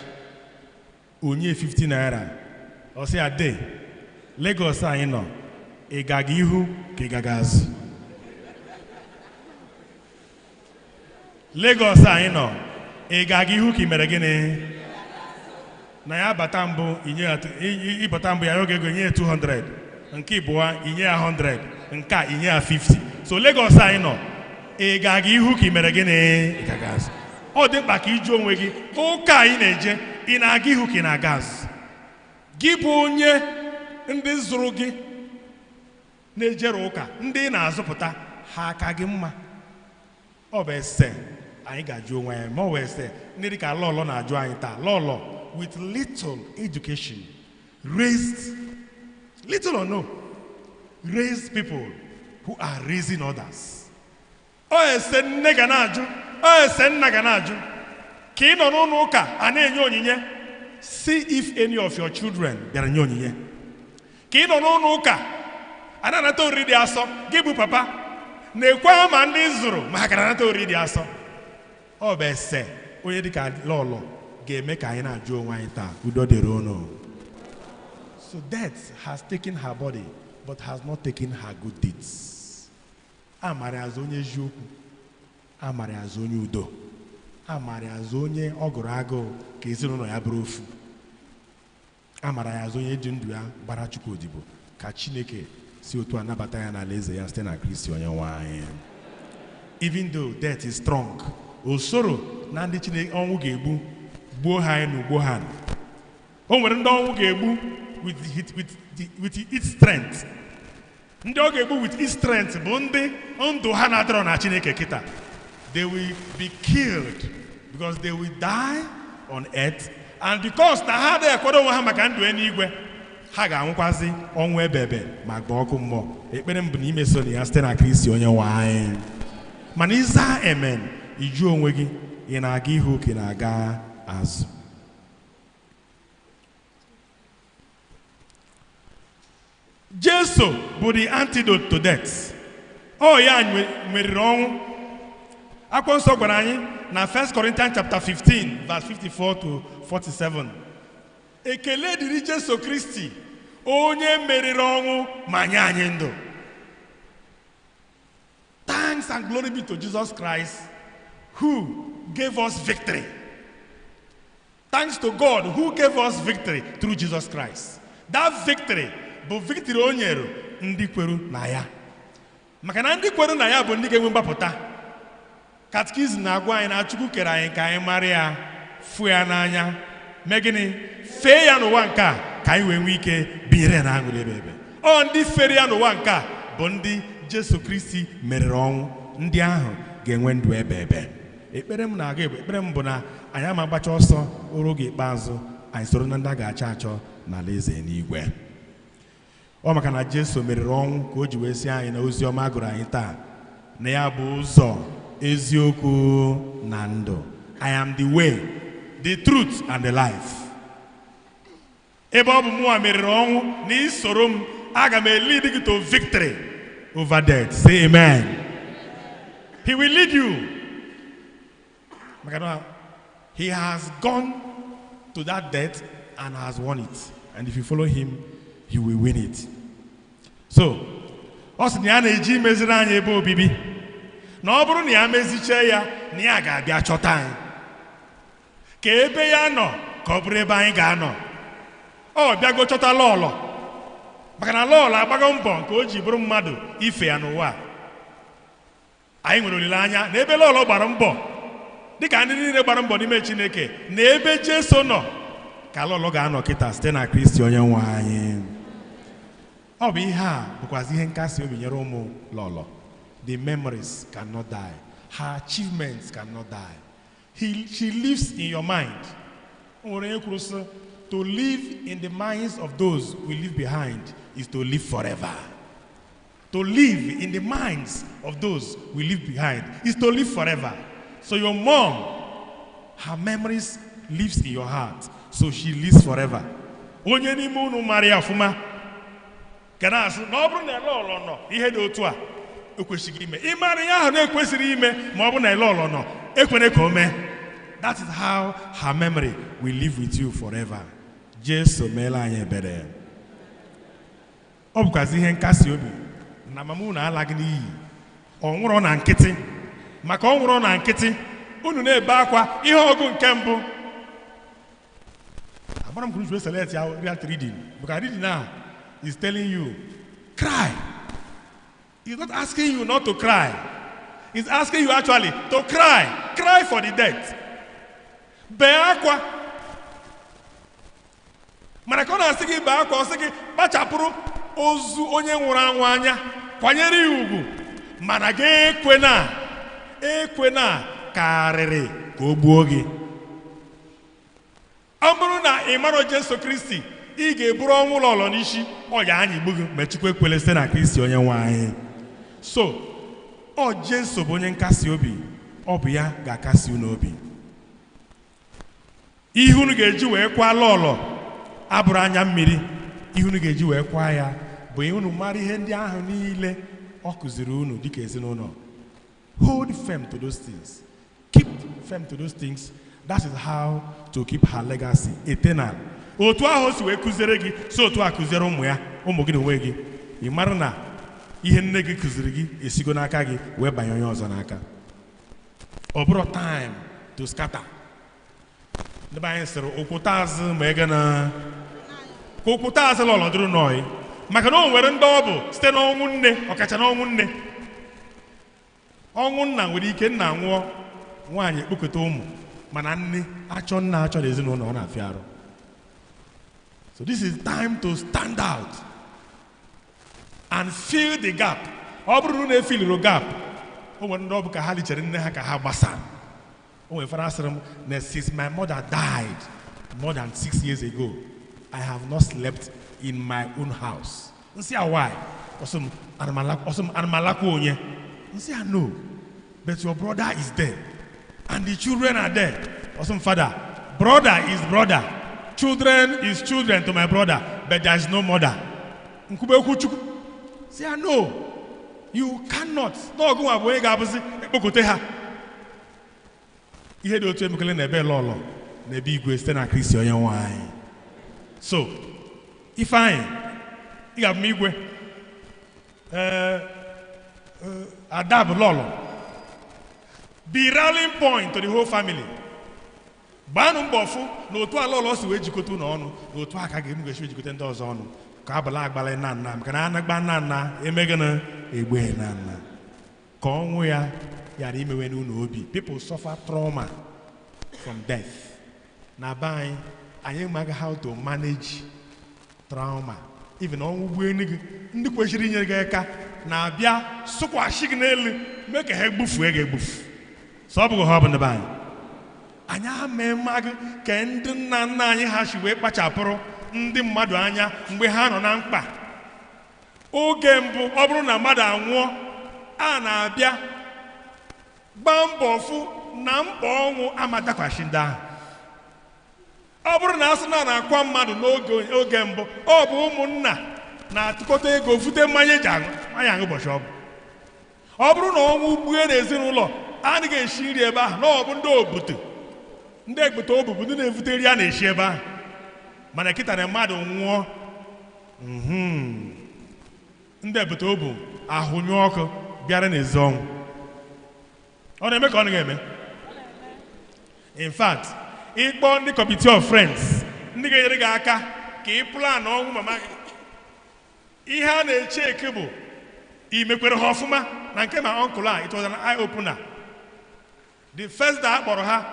onye 50 naira. Ọ sị ya, de Lagos anyị nọ, ị gaga ihu ka ị gaga azụ? Lagos anyị nọ, ị gaga ihu ka ị mere gịnị? Na ya bata mbụ, inye ya ịbata mbụ ya oge ego, inye ya 200, nke ịbụọ inye ya 100, nke a inye ya 50. So Lagos anyị nọ, ị gaga ihu ka ị mere gịnị? Ị gaga azụ? Ọ dị mkpa ka ịjụ onwe gị, ụka anyị na-eje, ị na-aga ihu ka ị na-aga azụ? Gị bụ onye ndị zụrụ gị na-ejere ụka, ndị ị na-azụpụta ha aka gị mma? Ọ bụ ese anyị ga-ajụ onwe anyị, ma ọ bụ ese ndị dị ka Lọlọ na-ajụ anyị taa. Lọlọ, with little education, raised little or no, raised people who are raising others. Ọ ese nne ga na-ajụ, ọ ese nna ga na-ajụ, ka ị nọ n'ụlọ ụka a na-enye onyinye, see if any of your children bịara nye onyinye. Ka ị nọ n'ụlọ ụka a na-anata oriri dị asọ, gị bụ papa na-ekwe ma ndị zụrụ ma ha gara anata oriri dị asọ. Ọ bụ ese onye dịka Lọlọ ga-eme ka anyị na-ajụ onwe anyị taa. Udo dịrị unu. So death has taken her body but has not taken her good deeds. A mara azụ onye eziokwu, a mara azụ onye udo, a mara azụ onye ọ gụrụ agụụ ka ezinụlọ ya bụrụ ofu, a mara ya azụ onye ji ndụ ya gbara Chukwu odibo. Ka Chineke si otu a nabata ya n'ala eze ya site na Kristi onye nwe anyị. Even though death is strong, osoro na ndị Chineke ọnwụ ga-egbu gbuo ha anyị na ugbo ha. O nwere ndị ọnwụ ga-egbu with its strength. Ndị ọ ga-egbu with its strength bụ ndị ndụ ha na-adọrọ na Chineke kịta. They will be killed because they will die on earth, and because na ha adịghị ekwado onwe ha maka ndụ eluigwe, ha ga-anwụkwazị ọnwụ ebebe ma gbaa ọkụ mmụọ. Ekpere m bụ na imeso na ya site na Kristi onye nwe anyị. Mana ịza amen, ịjụ onwe gị, ị na-aga ihu ka ị na-aga azụ? Jesu bụ the antidote to death. Ọ ya meriri ọnwụ. Akwụkwọ nsọ gwara anyị na 1 Corinthians chapter 15 verse 54 to 47. Ekele dịrị Jesu Kristi onye meriri ọnwụ ma nye anyị ndụ. Thanks and glory be to Jesus Christ who gave us victory. Thanks to God who gave us victory through Jesus Christ. That victory bụ victory o nyere ndị kweru na ya. Maka na ndị kweru na ya bụ ndị ga-enwe mgbapụta. Katikizim na-agwa anyị na Chukwu kere anyị ka anyị mara ya, fụ ya n'anya, mee gịnị? Fee ya n'ụwa nke a ka anyị wee nwee ike binyere ya na aṅụrị ebe ebe. Ọ ndị fere ya n'ụwa nke a bụ ndị Jesu Kristi meriri ọnwụ, ndị ahụ ga-enwe ndụ ebe ebe. Ekpere m na-aga bụ ekpere m bụ na anyị ama agbacha ọsọ oru oge ikpeazụ, anyị soro na ndị a ga-achọ achọ n'ala eze n'igwe. Ọ maka na Jesu meriri ọnwụ ka o ji wee sị anyị na ozi ọma gụrụ anyị taa na ya bụ ụzọ, eziokwu na ndụ. I am the way, the truth and the life. Ebe ọ bụ mụnwa meriri ọnwụ na isoro m, aga m lead gị to victory over death. Say amen. He will lead you. He has gone to that death and has won it. And if you follow him, he will win it. So, ọ sị na ya na-eji imeziri anyị ebe obibi. Na ọ bụrụ na ya mezichee ya, na ya ga-abịa chọta anyị. Ka ebe ya nọ, ka ọ bụrụ ebe anyị ga-anọ. Ọ bịago chọta Lọlọ. Maka na lọlọ agbago mbọ nke o ji bụrụ mmadụ ife ya n'ụwa. Anyị nwere olileanya na ebe lọlọ gbara mbọ dịka ndị niile gbara mbọ n'ime Chineke na ebe Jesu nọ ka lọlọ ga-anọ kịta site na Kristi onye nwe anyị. Ọ bụ ihe a bụkwazi ihe nkasi obi nyere ụmụ lọlọ. The memories cannot die. Her achievements cannot die. She lives in your mind. O nwere onye kwuru sị, to live in the minds of those we leave behind is to live forever. To live in the minds of those we leave behind is to live forever. So your mom, her memories lives in your heart. So she lives forever. Onye n'ime unu mara ya ọfụma ga na-asị na ọ bụrụ na ele ọlọ nọ ihe dị otu a ekwesịghị ime. Ị mara ihe ahụ na-ekwesịrị ime ma ọ bụ na ele ọlọ nọ ekwere ka o mee. That is how her memory will live with you forever. Jesu meela anyị ebere. Ọ bụkwazi ihe nkasi obi na mama unu alaghị n'iyi. Ọ nwụrụ na nkịtị. Maka ọ nwụrụ na nkịtị, unu na-ebe akwa ihe ọgụ nke mbụ. Agbara m kwuru jụrụ select ya real reading. Because reading now is telling you, cry. He's not asking you not to cry. He's asking you actually to cry. Cry for the dead. Bee akwa. Mana ka ọ na-asị gị bee akwa, ọ sị gị kpachapụrụ ozu onye nwụrụ anwụ anya, kwanyere ya ugwu. Mana gị ekwena karịrị ka o gbuo gị. Ọ bụrụ na ị marọ Jesu Kristi, ị ga-eburu ọnwụ ụlọ n'isi, ọ ya anyị gbu gị, ma Chukwu ekwele site na Kristi onye nwe anyị. So, ọ Jesu bụ onye nkasi obi, ọ bụ ya ga-akasi unu obi. Ihe unu ga-eji wee kwaa lọlọ abụrụ anya mmiri, ihe unu ga-eji wee kwaa ya bụ ihe unu mara ihe ndị ahụ niile ọ kụziri unu dịka ezinụlọ. Hold firm to those things. Keep firm to those things. That is how to keep her legacy eternal. Otu ahụ o si wee kụziere gị, si otu a kụziere ụmụ ya, ụmụ gị na onwe gị. Ị mara na ihe nne gị kụziri gị esigo n'aka gị wee banye onye ọzọ n'aka. Ọ bụrụ time to scatter. Ndị be anyị sịrị okwute azụ ma ego na ka okwute azụ lọlọ dịrị nọị. Maka na o nwere ndị ọ bụ site n'ọnwụ nne, ọkacha n'ọnwụ nne. Ọnwụ nna nwere ike nna nwụọ, nwaanyị ekpokọta ụmụ, mana nne achọ nna achọ na ezinụlọ ọ na-afịa arụ. So this is time to stand out and fill the gap. Ọ bụrụ na efiliri gap, o nwere ndị ọ bụ ka ha lichere nne ha ka ha gbasara. O nwere fara asịrị m na since my mother died more than 6 years ago, I have not slept in my own house. Nsị a why? Ọsọ m anamalakwa onye. Nsị a no, but your brother is there and the children are there. Ọsọ m father, brother is brother. Children is children to my brother, but there is no mother. Nkwube okwu Chukwu. Say, I know. You cannot. N'ọgụ nwa bụ onye ga-abụzi ekpokote ha. Ihe dị otu emekele na ebe lọlọ na ebe igwe site na Kristi onye nwe anyị. So, Ifeanyị, ị ga-abụ m igwe. Ada bụ lọlọ. Be rallying point to the whole family. Gbaanụ mbọ fụ na otu ala ụlọ si wee jikọta unu ọnụ na otu aka ga-emu ga-esi ejikọta ndị ọzọ ọnụ ka abala agbala na nna maka na anagba nna nna emegana egbe na nna ka ọnwụ ya ghara imewe n'ụlọ obi. People suffer trauma from death. Na be anyị anyị amaghị how to manage trauma. Even ọnwụ gbuo enu gị, ndị kwesịrị inyere gị aka na-abịa sụkwasị gị n'elu mee ka ha egbufue gị egbufu. So ọ bụghị ha ọ bụ ndị be anyị. Anyị ama gị ka ndị nna nna anyị ha si wee kpachapụrụ ndị mmadụ anya mgbe ha nọ na mkpa. Oge mbụ ọ bụrụ na mmadụ anwụọ, a na-abịa gbaa mbọ fụ na mkpa ọnwụ amadakwasị ndị ahụ. Ọ bụrụ na asị na na-akwa mmadụ n'oge mbụ, ọ bụ ụmụnna na-atụkọta ego vute mmanya eji aṅụ mmanya aṅụ ụbọchị ọ bụ. Ọ bụrụ na ọnwụ gbue n'ezinụlọ, anaghị esi nri ebe ahụ, na ọ bụ ndị obodo. Ndị egbute obu bụ ndị na-evute nri a na-esi ebe ahụ. Mana kịta na mmadụ nwụọ, ndị egbute obu ahụnyụ ọkụ bịara n'ezi ọnwụ. Ọ na-eme ka ọ naghị eme? In fact, ịkpọ ndị committee of friends ndị ga-enyere gị aka ka ị plan ọnwụ mama gị. Ihe a na-eche eke bụ i mekwere ha ọfụma na nke ma uncle a, it was an eye opener. The first day a kpọrọ ha,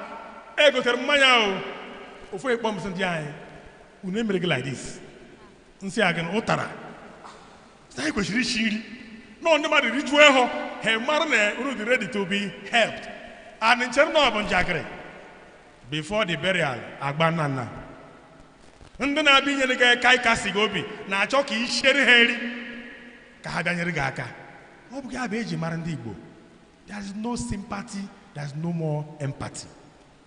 egotere mmanya o. Ofu ekpọ m sị ndị anyị, unu emere gị like this. Nsị a gị na ụtara. Sị anyị kwesịrị ishi nri. Nọ ndị mmadụ rijuo ịhụ, ha mara na unu dị ready to be helped. And nchere na ọ bụ njakịrị. Before the burial, agba nna nna. Ndị na-abịa inyere gị aka ịkasi gị obi na-achọ ka i chere ha nri ka ha bịa nyere gị aka. Ọ bụ ya bụ eji mara ndị Igbo. There is no sympathy, there is no more empathy.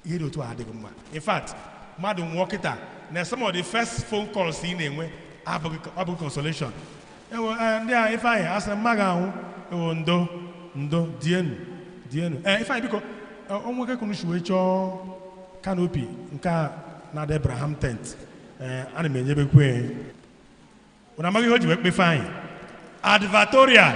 Ihe dị otu a adịghị mma. In fact, mmadụ nwụọ kịta na some of the first phone calls ị na-enwe abụghị consolation. Ewo ndị a Ifeanyị asị mma ga-anwụ, ewo ndo ndo dienu dienu. Ifeanyị biko, o nwoke kunu si wee chọọ canopy nke a na-ada Abraham tent. Ana m enyebekwe. Unu amaghị ihe o ji wee kpe Ifeanyị? Advertorial.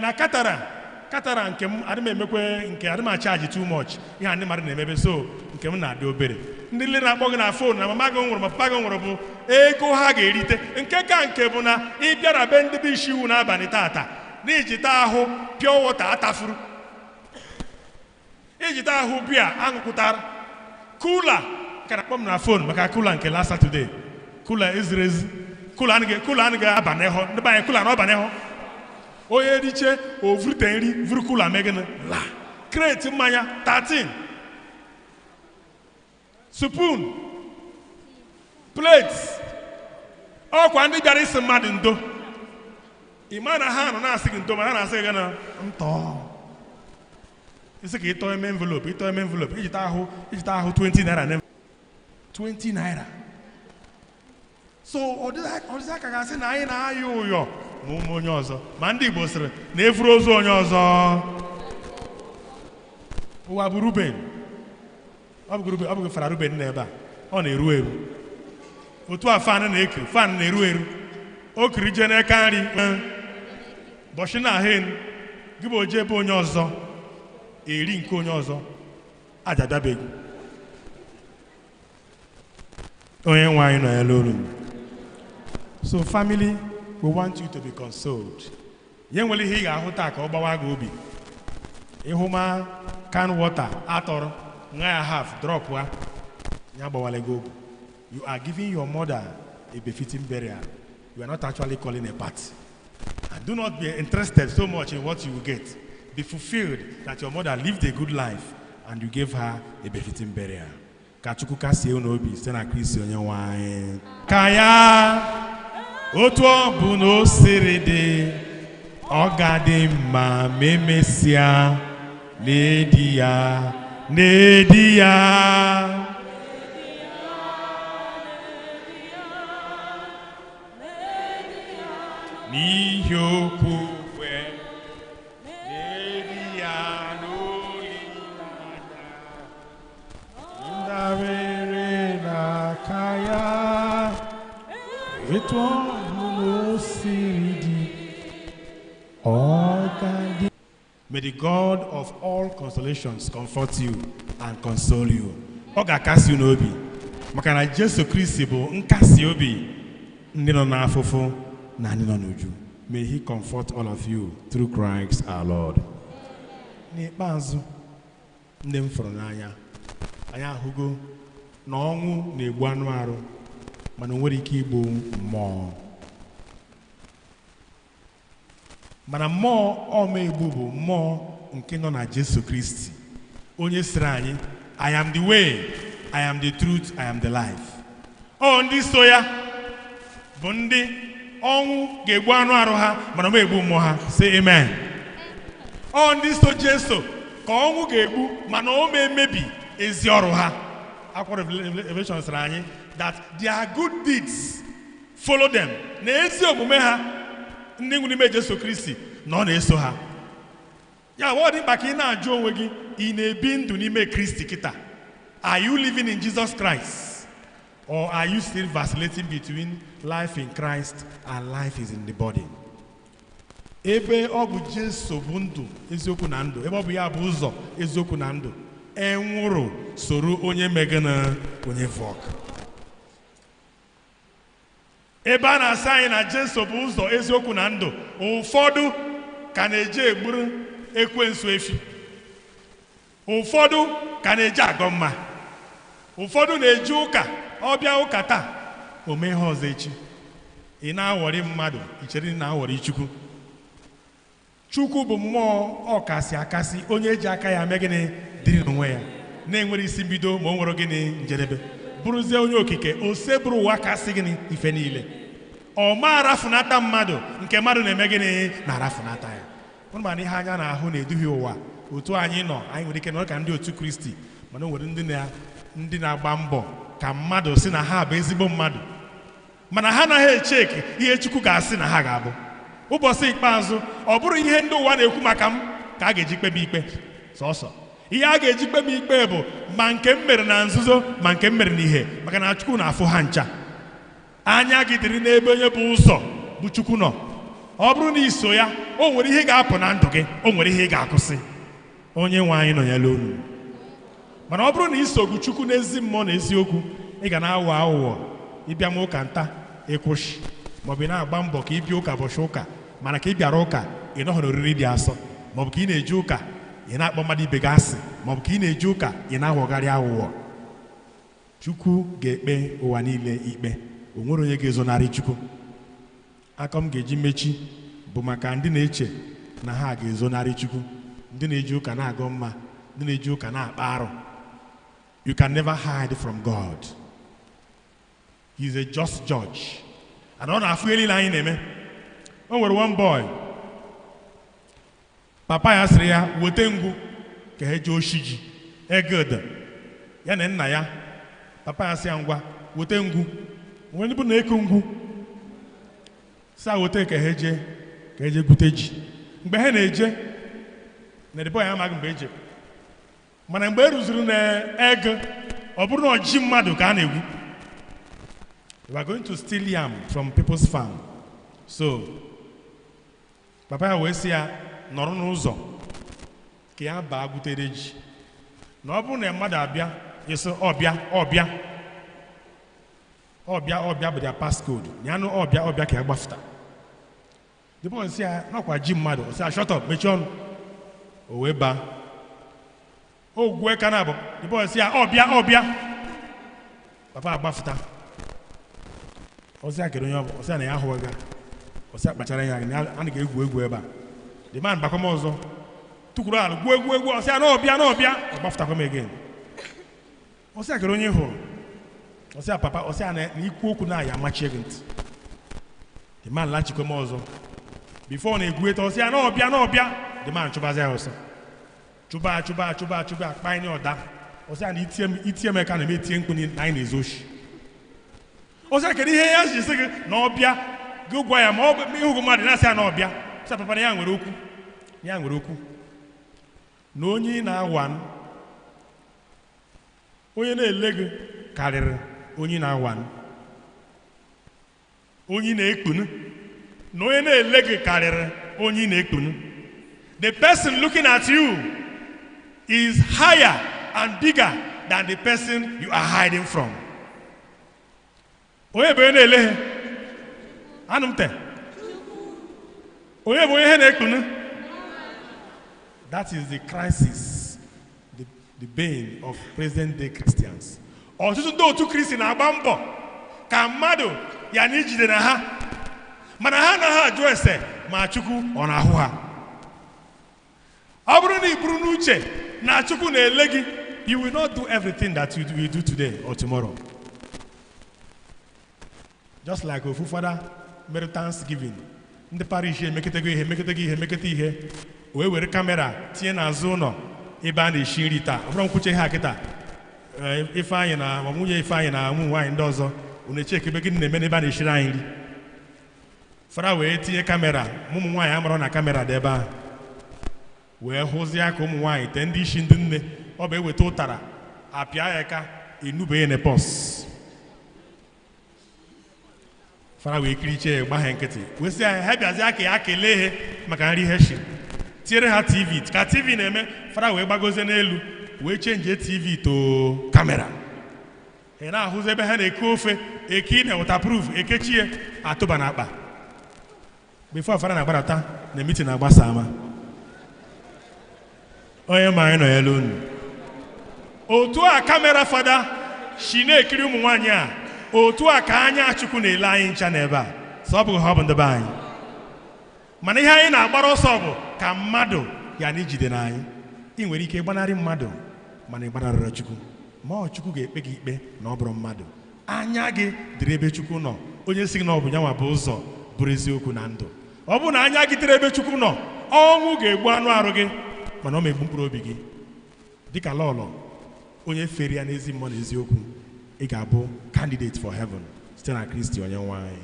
Na katara nke m adị m emekwe nke adị m achaji too much. Ihe a ndị mmadụ na-emebe so nke m na-adị obere. Ndị nle na-akpọ gị na fon na mama gị nwụrụ ma papa gị nwụrụ bụ ego ha ga-erite. Nke ka nke bụ na ị bịara be ndị bụ isi iwu n'abalị tata na iji taa ahụ pure water atafuru. Iji taa ahụ bịa aṅụkwụtara. Kula ka na-akpọ m na fon maka kula nke last Saturday. Kula eziri ezi. Kula anaghị aba n'ịhọ. Ndị be anyị kula na ọba n'ịhọ. Onye riche o vurute nri vuru kula mee gịnị? La. Kreti mmanya 13. Spoon. Plates. Ọkwa ndị bịara isi mmadụ ndo. Ị ma na ha nọ na-asị gị ndo ma ha na-asị gị gịnị? Ntọ. Isi ka ịtọ eme envelope, ịtọ eme envelope, iji taa ahụ 20 naira na 20 naira. So ọ dịghị aka ga-asị na anyị na-ayọ ụyọ ma ụmụ onye ọzọ. Ma ndị Igbo sịrị na efuru ozu onye ọzọ. Ụwa bụ Ruben. Ọ bụghị Fara Ruben nọ ebe a. Ọ na-eru eru. Otu a fan na-ekiri, fan na-eru eru. O kiri jee n'aka nri. Bọchị na ahụ enu. Gị bụ oje ebe onye ọzọ. Eri nke onye ọzọ. Aja abịabeghị. Onye nwe anyị nọ ya n'olu. So family, we want you to be consoled. Nye nwere ihe ị ga-ahụ taa ka ọ gbawa gị obi. Ịhụ ma can water atọrọ, ṅaa ya half, drop ya, ya gbawala gị obi. You are giving your mother a befitting burial. You are not actually calling a party. And do not be interested so much in what you will get. Be fulfilled that your mother lived a good life and you gave her a befitting burial. Ka Chukwu kasie unu obi site na Kristi onye nwe anyị. Ka ya otu ọ bụ na o siri dị, ọ ga-adị mma ma emesịa n'edi ya, n'edi ya. N'ihi okwukwe, n'edi ya n'olileanya, ndabere n'aka ya, etu ọ bụ na o siri dị, ọ ga-adị. May the God of all consolations comfort you and console you. Ọ ga-akasi unu obi maka na Jesu Kristi bụ nkasi obi ndị nọ n'afụfụ na ndị nọ n'uju. May he comfort all of you through Christ our Lord. N'ikpeazụ, ndị m fụrụ n'anya, anyị ahụgo na ọnwụ na-egbu anụ arụ mana o nwere ike igbu mmụọ. Mana mmụọ ọma egbu bụ mmụọ nke nọ na Jesu Kristi, onye sịrị anyị, I am the way, I am the truth, I am the life. Ọ ndị so ya bụ ndị ọnwụ ga-egbu anụ arụ ha mana ọ egbu mmụọ ha. Say amen. Ọ ndị so Jesu ka ọnwụ ga-egbu mana ọ ma emebi ezi ọrụ ha. Akwụkwọ Revelation sịrị anyị that their good deeds follow them. Na ezi omume ha ndị nwere ime Jesu Kristi na ọ na-eso ha. Ya ọ dị mkpa ka ị na-ajụ onwe gị, ị na-ebi ndụ n'ime Kristi kịta? Are you living in Jesus Christ? Or are you still vacillating between life in Christ and life is in the body? Ebe ọ bụ Jesu bụ ndụ eziokwu na ndụ, ebe ọ bụ ya bụ ụzọ eziokwu na ndụ, enwụrụ soro onye megana onye vọk. Ebe a na-asị anyị na Jesu bụ ụzọ, eziokwu na ndụ, ụfọdụ ka na-eje egburu ekwensu efi, ụfọdụ ka na-eje agọ mma, ụfọdụ na-eje ụka, ọbịa ụka taa o mee ihe ọzọ echi. Ị na-aghọrị mmadụ, ị chere na na-aghọrị Chukwu. Chukwu bụ mmụọ ọkasị akasị, onye ji aka ya mee gịnị dịrị n'onwe ya, na-enwere isi mbido ma o nwere gịnị njedebe, bụrụzie onye okike, ose bụrụ ụwa kasị gịnị ife niile. Ọ ma arafunata mmadụ nke mmadụ na-eme gịnị na-arafunata ya. Ụnụ ma na ihe anya na-ahụ na-eduhie ụwa. Otu anyị nọ, anyị nwere ike nọrọ ka ndị otu Kristi, mana o nwere ndị na-agba mbọ ka mmadụ si na ha bụ ezigbo mmadụ, mana ha anaghị echeki ihe Chukwu ga-asị na ha ga-abụ. Ụbọchị ikpeazụ, ọ bụrụ ihe ndị ụwa na-ekwu maka m ka a ga-eji kpebe ikpe sọsọ. Ihe a ga-eji kpebe ikpe bụ ma nke m mere na nzuzo ma nke m mere n'ihe, maka na Chukwu na-afụ ha ncha. Anya gị dịrị n'ebe onye bụ ụzọ bụ Chukwu nọ. Ọ bụrụ na iso ya, o nwere ihe ga-apụ na ndụ gị, o nwere ihe ị ga-akwụsị. Onye nwe anyị nọnyere unu. Mana ọ bụrụ na isogbu Chukwu n'ezi mmụọ na eziokwu, ị ga na-aghọ aghụghọ. Ịbịa ma ụka nta ịkwụsị, maọbụ ị na-agba mbọ ka ị bịa ụka bọchị ụka, mana ka ị bịara ụka ị nọghị n'oriri dị asọ, maọbụ ka ị na-eje ụka ị na-akpọ mmadụ ibe gị asị, maọbụ ka ị na-eje ụka ị na-aghọgharị aghụghọ. Chukwu ga-ekpe ụwa niile ikpe. O nwere onye ga-ezonarị Chukwu. Aka m ga-eji mechi bụ maka ndị na-eche na ha ga-ezonarị Chukwu, ndị na-eji ụka na-agọ mma, ndị na-eji ụka na-akpa arụ. You can never hide from God. He is a just judge. And ọ na-afụ ihe niile anyị na-eme. O nwere one boy, papa ya sịrị ya weta ngwu ka ha jee oshi ji egede ya na nna ya. Papa ya sị ya ngwa weta ngwu, nwere ndị bụ na-eku ngwu, sị weta ka ha jee ka eje gwute ji. Mgbe ha na-eje na the boy amaghị mgbe eje, mana mgbe e ruziri na ego, ọ bụrụ na ji mmadụ ka a na-egwu. We are going to steal yam from people's farm. So papa ya wee sị ya nọrọ n'ụzọ ka ya baa gwutere ji, na ọ bụrụ na mmadụ abịa ịsị ọbịa ọbịa ọbịa ọbịa bụ their passcode, ya nụ ọbịa ọbịa ka ya gbafụta. The boy sị ya n'ọkwa ji mmadụ, ọ sị ya shut up, mechie ọnụ. O wee baa o gwue ka na abụ. The boy sị ya ọbịa ọbịa, papa agbafụta. Ọ sị ya kedu onye ọ bụ, ọ sị ya na ya ahụghị ga, ọ sị ya kpachara ya anya, a na-egwu egwu ebe a. The man bakwa m ọzọ tukwuru ala gwuo egwu egwu, ọ sị ya na ọbịa na ọbịa, ọ gbafụtakwa m again. Ọ sị ya kedu onye hụrụ, ọ sị ya papa, ọ sị ya na ikwu okwu na ya amachie gị ntị. The man lachikwa m ọzọ before na-egwu eto, ọ sị ya na ọbịa na ọbịa. The man chụbazi ya ọsọ, chụba chụba chụba chụba, akpa anyị ọda. Ọ sị ya na itie m aka na m etie mkpu na anyị na-ezu oshi. Ọ sị ya kedu ihe ya ji sị gị na ọbịa, gị gwa ya ma ọ bụ ịhụgụ mmadụ na-asị ya na ọbịa. Sị papa na ya nwere okwu, ya nwere okwu na onye ị na-awa, onye na-ele gị karịrị onye na-awa, onye na-ekpunu, na onye na-ele gị karịrị onye na-ekpunu. The person looking at you is higher and bigger than the person you are hiding from. Onye bụ onye na-ele ha? Anụ m te. Onye bụ onye na-ekpunu? That is the crisis, the bane of present day Christians. Ọtụtụ ndị otu Kristi na-agba mbọ ka mmadụ ya na ijide na ha, mana ha anaghị ajụ ese ma Chukwu ọ na-ahụ ha. Ọ bụrụ na ị buru n'uche na Chukwu na-ele gị, you will not do everything that you will do today or tomorrow. Just like ofu fada mere Thanksgiving, ndị parish emekọtago ihe emekọtago ihe emekọta ihe, wee were kamera tinye n'azụ ụlọ ebe a na-esi nri taa. Ọ bụrụ nkwuche ihe a kịta, Ifeanyị na ma nwunye Ifeanyị na ụmụ nwaanyị ndị ọzọ unu echekebe gịnị na-eme n'ebe a na-esiri anyị nri. Fada wee tinye kamera, ụmụ nwaanyị amarọ na kamera dị ebe ahụ, wee hụzie ka ụmụ nwaanyị tee ndị isi ndị nne, ọ bụ eweta ụtara apịa ya ka enubeghi na pọs. Fada wee kiriche ya, gba ha nkịtị, wee sị ha bịazie ka ya kelee ha maka nri ha shiri, tinyere ha TV ka TV na-eme. Fada wee gbagozie n'elu wee chenjie TV to kamera. Ị na-ahụzi ebe ha na-eke ofe eke ị na waterproof ekechie atụba n'akpa. Before fada na-agbadata na meeting na-agbasa ama. Onye ma anyị nọ ya elu unu. Otu a kamera fada si na-ekiri ụmụ nwaanyị a, otu a ka anya Chukwu na-ele anyị ncha n'ebe a. Sọ ọ bụghị ha ọ bụ ndị be anyị. Mana ihe anyị na-agbara ọsọ bụ ka mmadụ ya na ijide na anyị. Ị nwere ike ịgbanarị mmadụ mana ị gbanarịrọ Chukwu. Ma ọ Chukwu ga-ekpe gị ikpe na ọ bụrụ mmadụ. Anya gị dịrị ebe Chukwu nọ. Onye sị gị na ọ bụ nyanwa bụ ụzọ bụrụ eziokwu na ndụ. Ọ bụrụ na anya gị dịrị ebe Chukwu nọ, ọnwụ ga-egbu anụ arụ gị mana ọ ma egbu mkpụrụ obi gị. Dịka lọlọ, onye fere ya n'ezi mmụọ na eziokwu, ị ga-abụ candidate for heaven site na Kristi onye nwe anyị.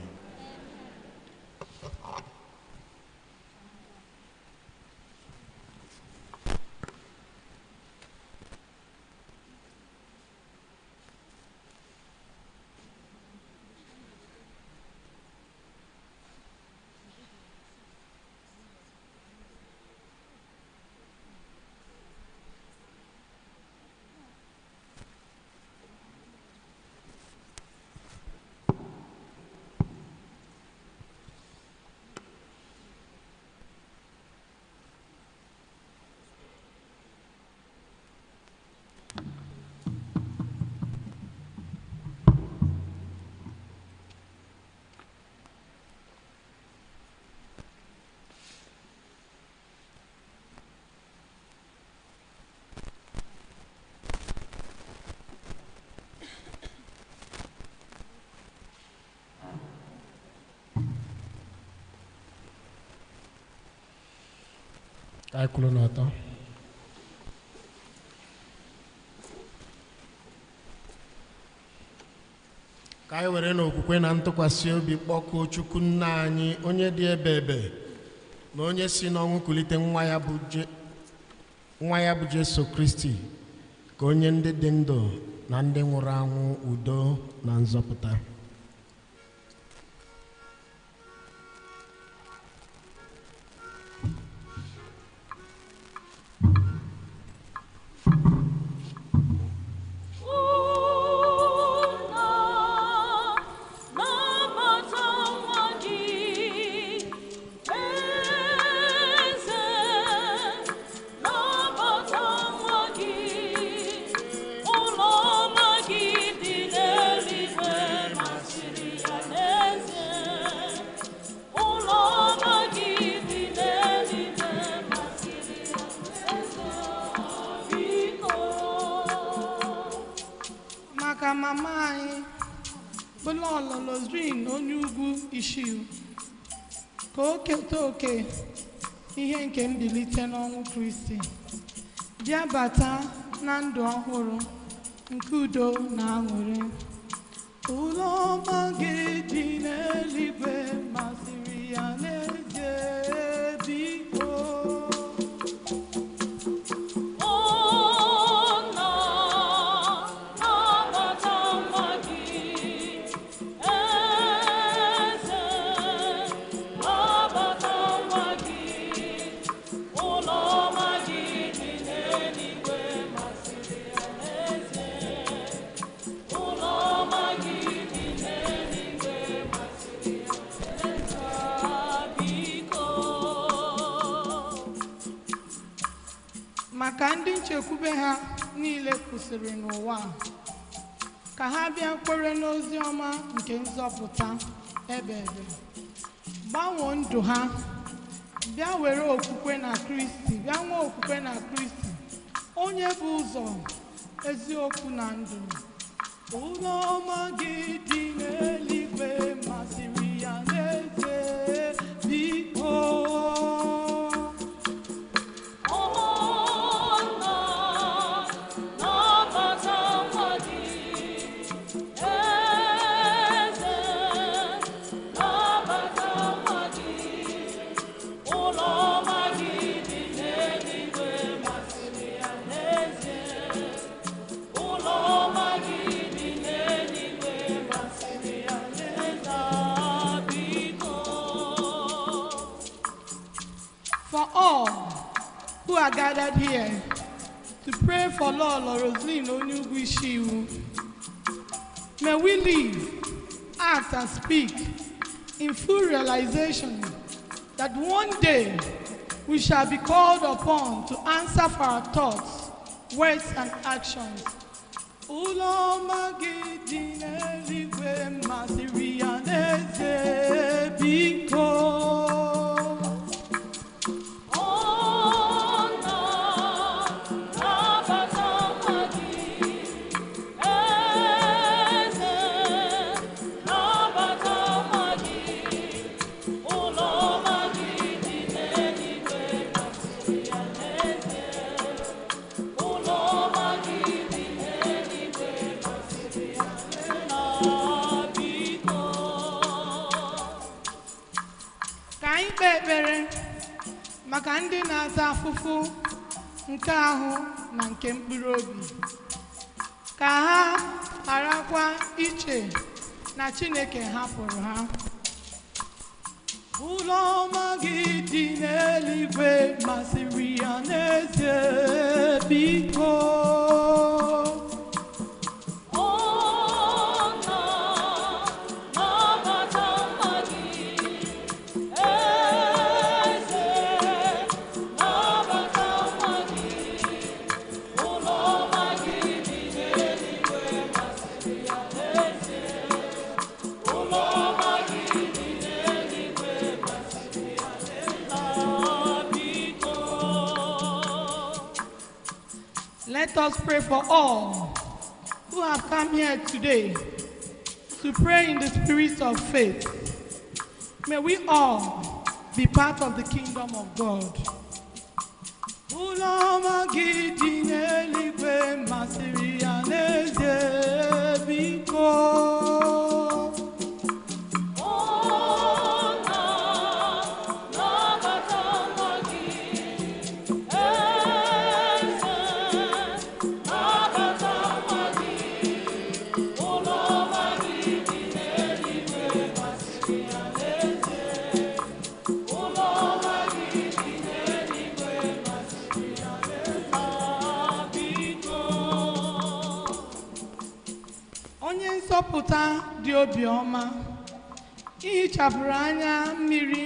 Ka anyị kwụrụ n'ọtọ. Ka anyị were n'okwukwe na ntụkwasị obi kpọkuo Chukwu nna anyị onye dị ebe ebe na onye si n'ọnwụ kulite nwa ya bụ Jesu Kristi ka onye ndị dị ndụ na ndị nwụrụ anwụ udo na nzọpụta. Maka mama anyị bụ Lọlọ Roselyn onye ugwu Ishiu ka o keta oke ihe nke mbilite n'ọnwụ Kristi bịa bata na ndụ ọhụrụ nke udo na aṅụrị. Ụlọ ọma gị dị n'eluigwe masịrị ya n'ezie biko. Maka ndị nchekwube ha niile kwụsịrị n'ụwa a, ka ha bịa kwere n'ozi ọma nke nzọpụta ebe ebe gbanwee ndụ ha bịa were okwukwe na Kristi bịa nwee okwukwe na Kristi onye bụ ụzọ eziokwu na ndụ. Ụlọ ọma gị dị n'eluigwe masịrị ya n'ezie biko. For all who are gathered here to pray for Lọlọ Roselyn Onyeugwu Ishiwu, May we live, act, and speak in full realization that one day we shall be called upon to answer for our thoughts, words, and actions. Ụlọ ọma gị dị n'eluigwe masịrị ya n'ezie, biko. Ka anyị kpee ekpere maka ndị na-ata afụfụ nke ahụ na nke mkpụrụ obi, ka ha gharakwa iche na Chineke hapụrụ ha. Ụlọ ọma gị dị n'eluigwe masịrị ya n'ezie, biko. Let us pray for all who have come here today to pray in the spirit of faith. May we all be part of the kingdom of God. Ụlọ ọma gị dị n'eluigwe masịrị ya n'ezie, biko. Onye nzọpụta dị obiọma, ihichapụrụ anya mmiri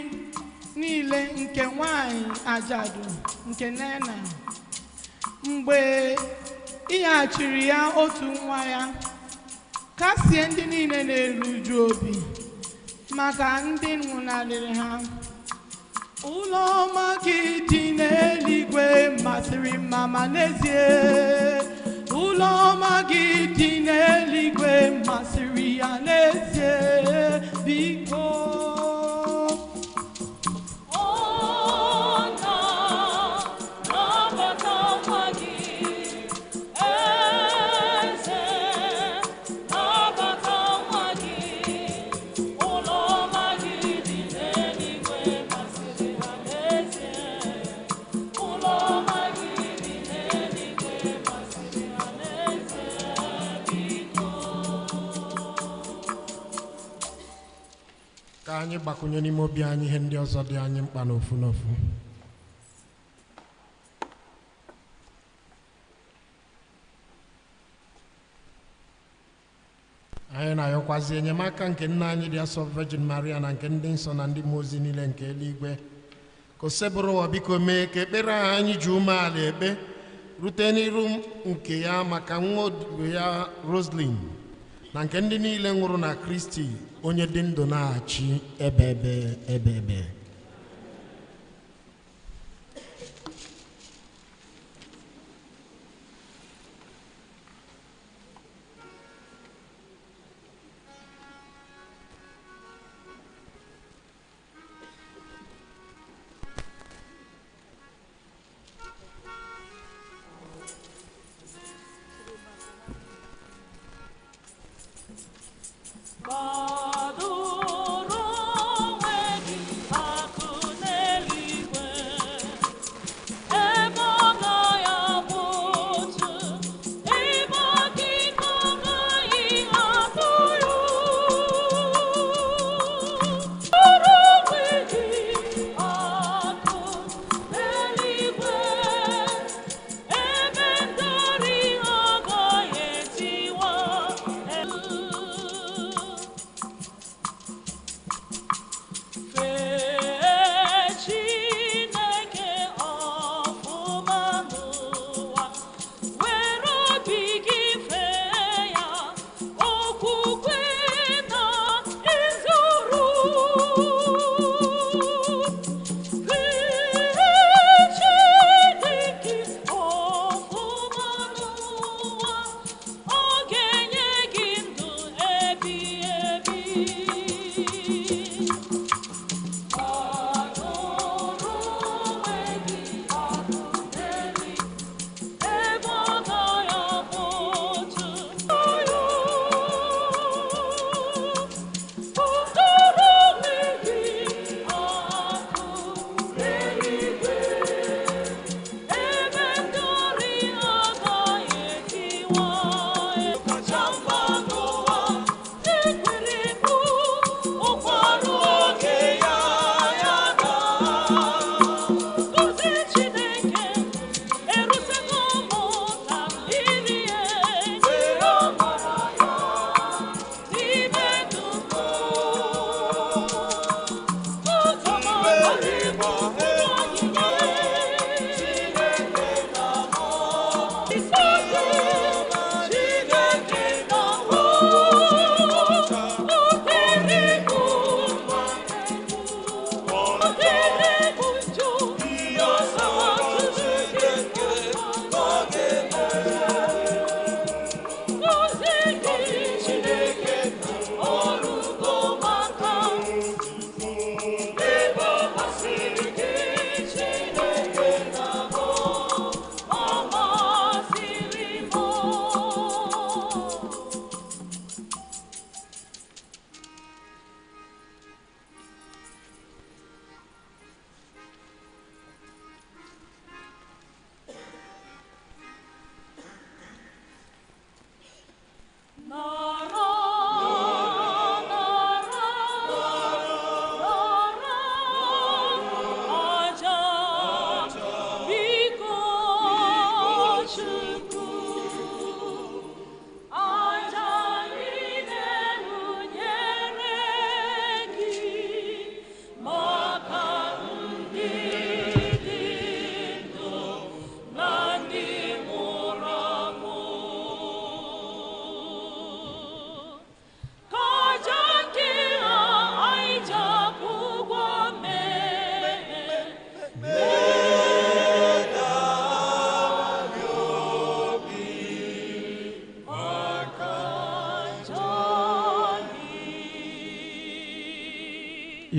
niile nke nwanyị ajadu nke Nena mgbe ịnyeghachiri ya otu nwa ya. Kasie ndị niile na-eru uju obi maka ndị nwụnarịrị ha. Ụlọ ọma gị dị n'eluigwe masịrị mama n'ezie. Ụlọ ọma gị dị n'eluigwe masịrị ya n'ezie, biko. Ka anyị gbakwunye n'ime obi anyị ihe ndị ọzọ dị anyị mkpa n'ofu n'ofu. Anyị na-ayọkwazi enyemaka nke nna anyị dị asọ Virgin Maria na nke ndị nsọ na ndị mmụọ ozi niile nke eluigwe, ka o sebụrụ ụwa biko mee ka ekpere a anyị ji umeala ekpe rute n'iru nke ya maka nwa odibo ya Roslyn na nke ndị niile nwụrụ na Kristi onye dị ndụ na-achị ebe ebe ebe ebe. Gbadoro onwe gị.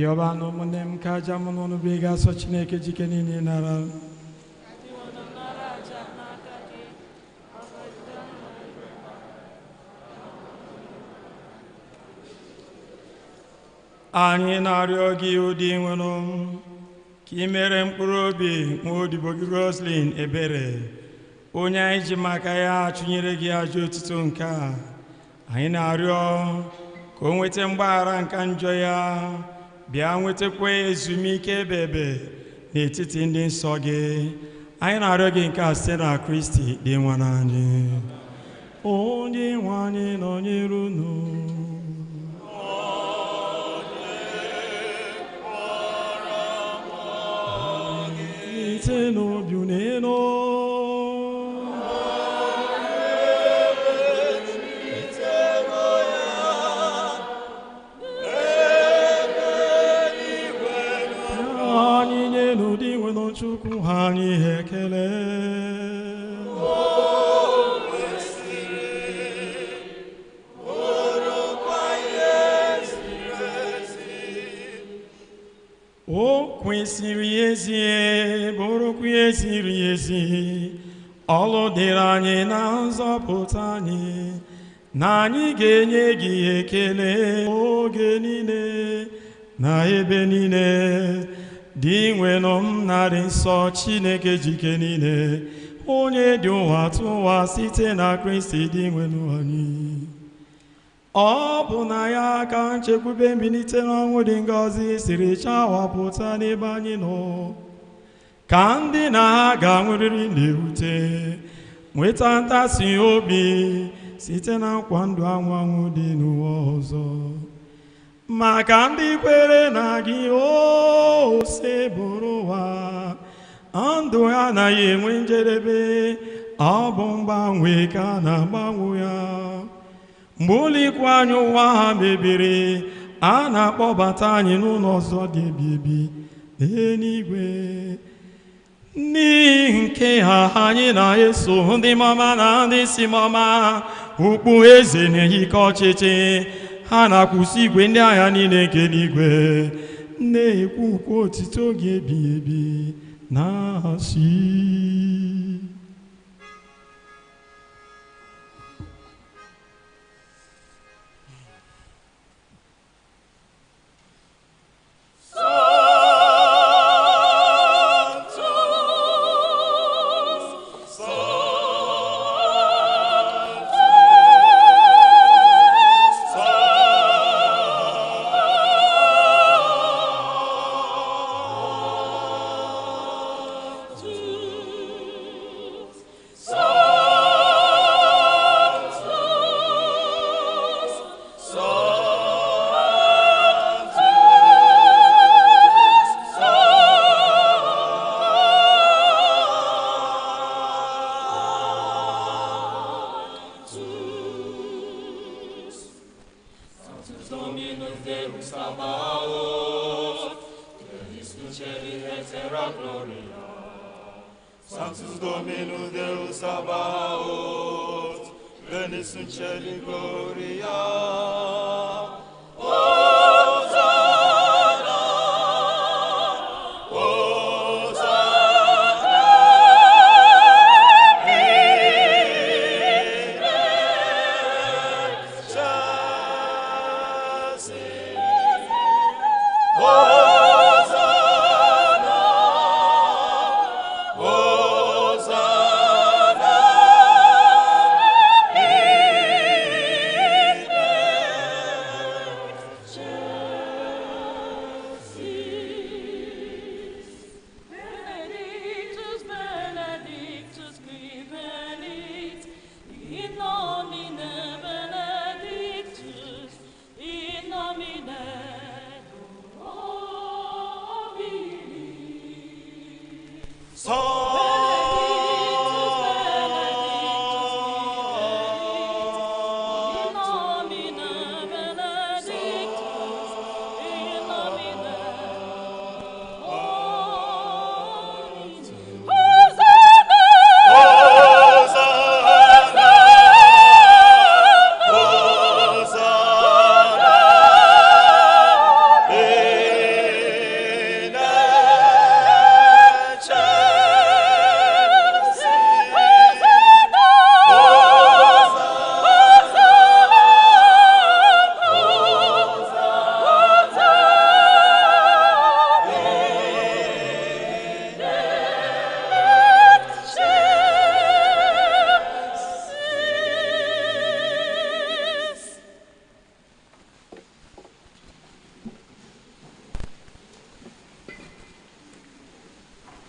Yọba na ụmụnne m ka aja mụ n'ọnụ bụ ịga asọ Chineke jike niile nara. Anyị na-arịọ gị ụdị nwere ka ị mere mkpụrụ obi nwa odibo gị Roslyn ebere, onye anyị ji maka ya chụnyere gị aja otuto nke a. Anyị na-arịọ ka o nweta mgbaghara nka njọ ya, bịa nwetakwa ezumike ebebe n'etiti ndị nsọ gị. Anyị na-arịọ gị nke a site na Kristi dị nwa anyị. Onye nwe anyị nọnyere unu. Ite n'obi unu elu. Anyị nye n'ụdị nwere Chukwu anyị ekele. O kwesịrị ezie, bụrụkwa ihe ziri ezi, ọlụ dịrị anyị na nzọpụta anyị, na anyị ga-enye gị ekele oge niile na ebe niile. Dị nwenụ m narị nsọ Chineke jike niile, onye dị ụwa tụwa site na Kristi dị nwenụ anyị. Ọ bụ na ya ka nchekwube mbilite n'ọnwụ dị ngọzi siri chawapụta n'ebe anyị nọ, ka ndị na ha ga-anwụrịrị na-ewute nweta ntasi obi site na nkwa ndụ anwụ anwụ dị n'ụwa ọzọ. Maka ndị kwere na gị o sebụrụ ụwa, ndụ ha anaghị enwe njedebe, ọ bụ mgbanwe ka a na-agbanwe ya. Mgbe ụlọikwu anyị ụwa ha mebiri, a na-akpọbata anyị n'ụlọ ọzọ dị ebi ebi n'eluigwe. N'ihi nke ha anyị na-eso ndị mama na ndị si mama okpu eze na-ehike ọchịchị ha, na-akwụsị igwe ndị agha niile nke eluigwe, na-ekwu ukwu otito gị ebighị ebi na-asị. Sanctus Dominus Deus Sabaoth, Venice in celi gloria. Hosanna, Hosanna, in excelsis. Hosanna, Hosanna, in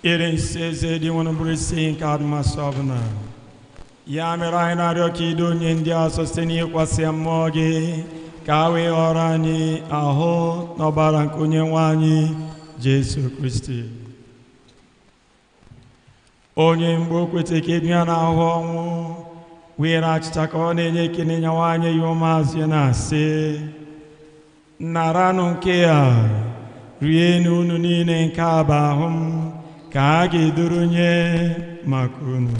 Iri nsị eze dị nwere bụrụ isi nke adịmasị ọbụla. Ya mere anyị na-arịọ ka ido onye ndị asọ site n'ịkwasị ya mmụọ gị ka a wee ghọrọ anyị ahụ n'ọbara nke onye nwe anyị Jesu Kristi. Onye mgbe o kwete ka edu ya n'ahụ ọnwụ were achịcha ka ọ na-enye ekele nyawa anyị ya ụmụazụ ya na-asị, naranụ nke a rienụ unu niile, nke a bụ ahụ m ka a ga-edoro nye maka unu.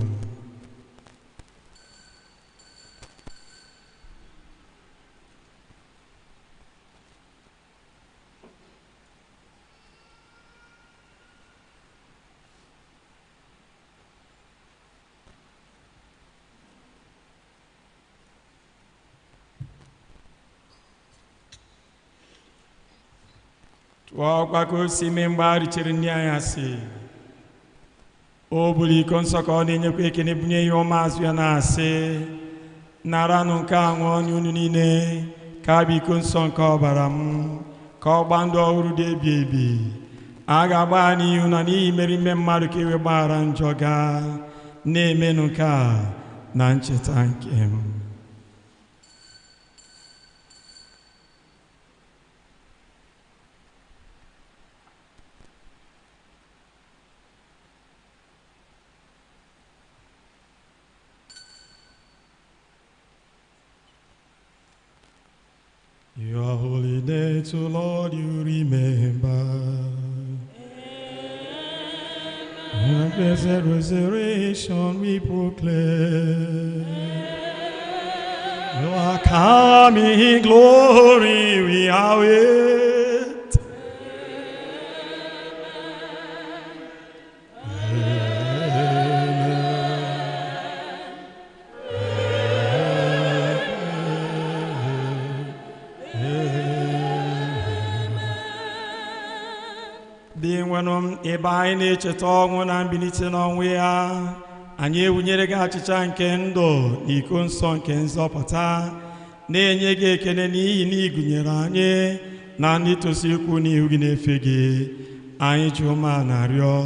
Tụọ ọkwa ka o si mee mgbe a richere nri anyasị, o buru iko nsọ ka ọ na-enyekwa ekele bunye ya ụmụazụ ya na-asị, naranụ nke a ṅụọ unu niile, ka bụ iko nsọ nke ọbara m, ka ọ gbaa ndụ ọhụrụ dị ebi ebi. A ga-agba ya n'ihu na n'ihi mmeri ime mmadụ ka e wee gbaghara njọ gaa. Na-emenụ nke a na ncheta nke m. Your holy day to Lord you remember. Your blessed resurrection we proclaim. Your coming glory we await. Dị nwenụ ebe anyị na-echeta ọnwụ na mbilite n'ọnwụ ya, anyị ewunyere gị achịcha nke ndụ na iko nsọ nke nzọpụta, na-enye gị ekele n'ihi na ị gụnyere anyị na ndị tosi ikwu n'ihu gị na-efe gị. Anyị ji umeala na-arịọ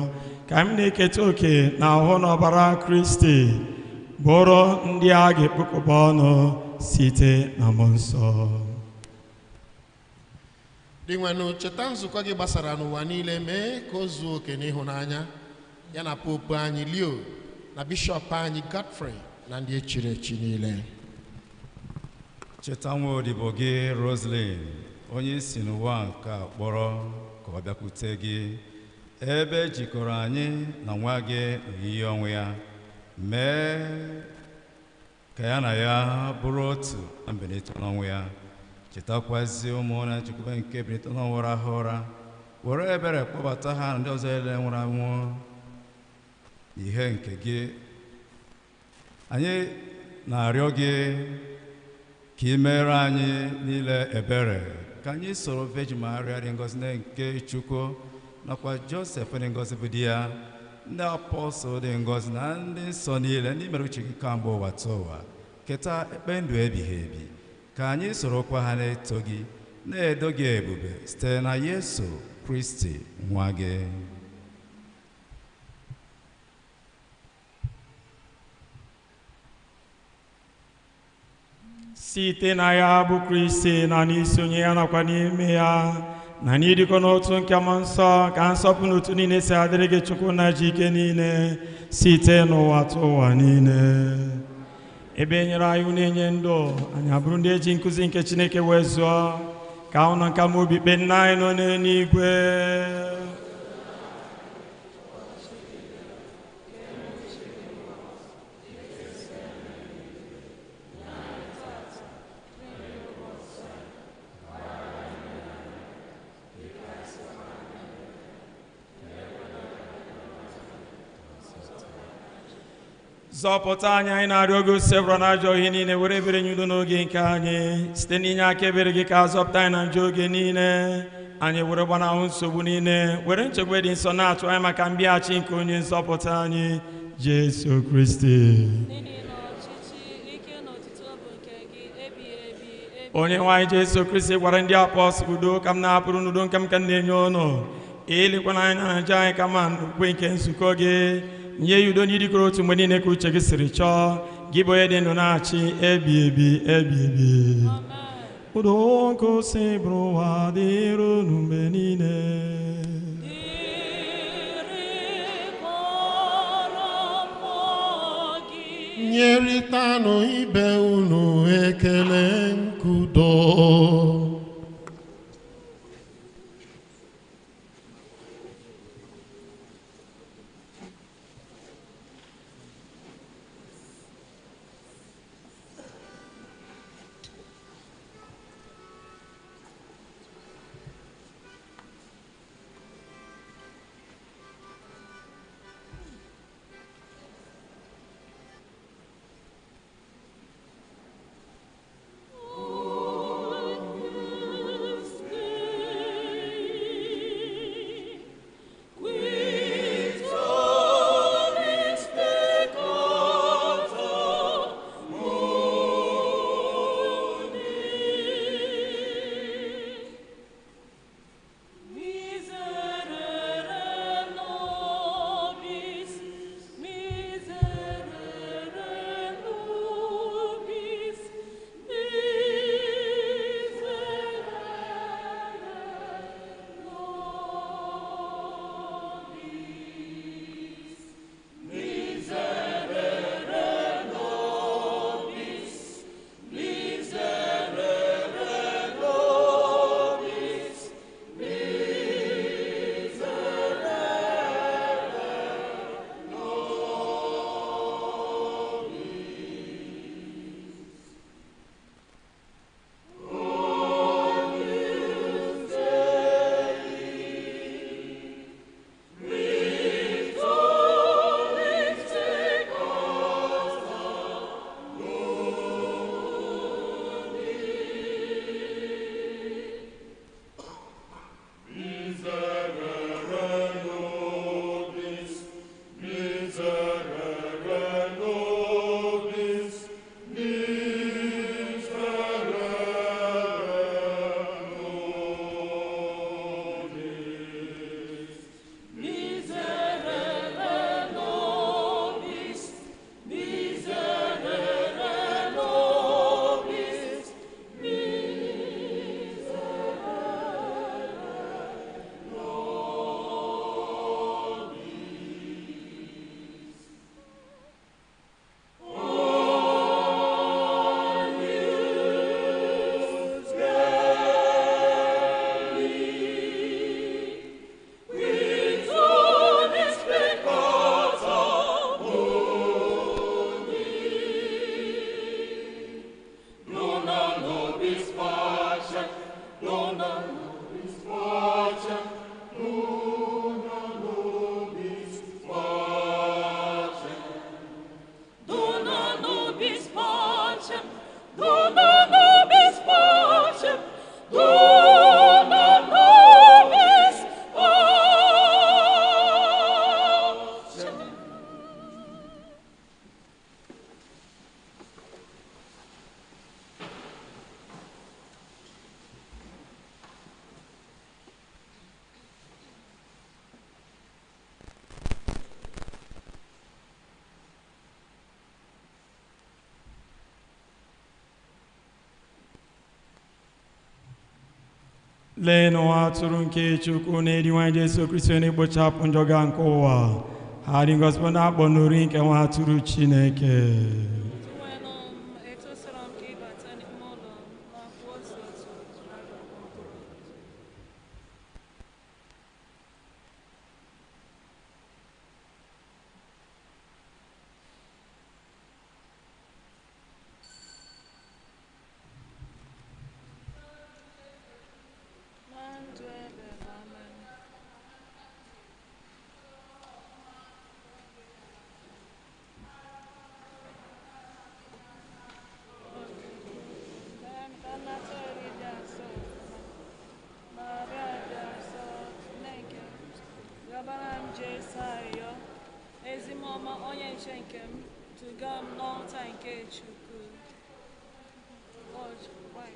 ka anyị na-eketa oke na ahụ na ọbara Kristi, bụrụ ndị a ga-ekpokọba ọnụ site na mmụọ nsọ. Dinwenụ, cheta nzukọ gị gbasara n'ụwa niile, mee ka o zuo oke n'ịhụnanya ya na popu anyị Leo na bishọp anyị Godfrey na ndị echiri echi niile. Cheta nwa odibo gị Roslyn, onye si n'ụwa nke a kpọrọ ka ọ bịakwute gị, ebe jikọrọ anyị na nwa gị n'oyiyi ọnwụ ya, mee ka ya na ya bụrụ otu na mbilite n'ọnwụ ya. Chetakwazi ụmụ na nchekwube nke bilite n'ọnwụ rahụ ụra, were ebere kpọbata ha na ndị ọzọ ele nwụrụ anwụ ihe nke gị. Anyị na-arịọ gị ka ị mere anyị niile ebere, ka anyị soro Virgin Maria dị ngọzi nke Chukwu, nakwa Josef dị ngọzi bụ di ya, ndị apọstụl dị ngọzi na ndị nsọ niile ndị mere uche gị kamgbe ụwa tụ ụwa, keta ekpe ndụ ebighị ebi, ka anyị sorokwa ha na-eto gị na-edo gị ebube site na Yesu Kristi nwa gị. Site na ya bụ Kristi na n'isonye ya nakwa n'ime ya na n'ịdịkọ n'otu nke mmụọ nsọ, ka nsọpụrụ n'otu niile si adịrị gị Chukwu na ji ike niile site n'ụwa tụ ụwa niile. Ebe e nyere anyị na-enye ndụ, anyị abụrụ ndị eji nkụzi nke Chineke wee zụọ, ka ụnọ nka ma obi kpee nna anyị nọ n'eluigwe. Zọpụta anyị, anyị na-arịọ gị osebụrụ na ajọ ihe niile, were ebere nye udo n'oge nke anyị, site n'inye aka ebere gị ka azọpụta anyị na njọ oge niile, anyị were gbanahụ nsogbu niile, were nchekwa dị nsọ na-atụ anyị maka mbịaghachi nke onye nzọpụta anyị Jesu Kristi. Onye nwe anyị Jesu Kristi gwara ndị apọstụl, udo ka m na-apụrụ n'udo nke m ka m na-enye unu. Elekwana anyị na njọ anyị kama n'okwukwe nke nzukọ gị. Nye ya udo n'ịdịkọrọ otu mgbe niile ka uche gị siri chọọ. Gị bụ onye dị ndụ na-achị ebi ebi ebi ebi. Udo nke bụrụ ụwa dịrị unu mgbe niile. Nyeritanụ ibe unu ekele nkudo. Lee n'ụwa atụrụ nke Chukwu na-eri nwanyị Jesu Kristi onye na-ekpochapụ njọ ga nke ụwa. Ha dị ngọzi bụ na-akpọ n'ori nke nwa atụrụ Chineke. Dinwenụ m, etosara m ka ịbata n'ime ụlọ m, ma kwuo otu otu na Na ndụ ebe ebe, amen. Mee m ka m nata oriri dị asọ ọfụma, Maria dị asọ, nne nke m, rịọbara m Jesu arịrịọ, ezi mmụọ ọma onye nche nke m, duga m n'ọlta nke Chukwu. Lord, why?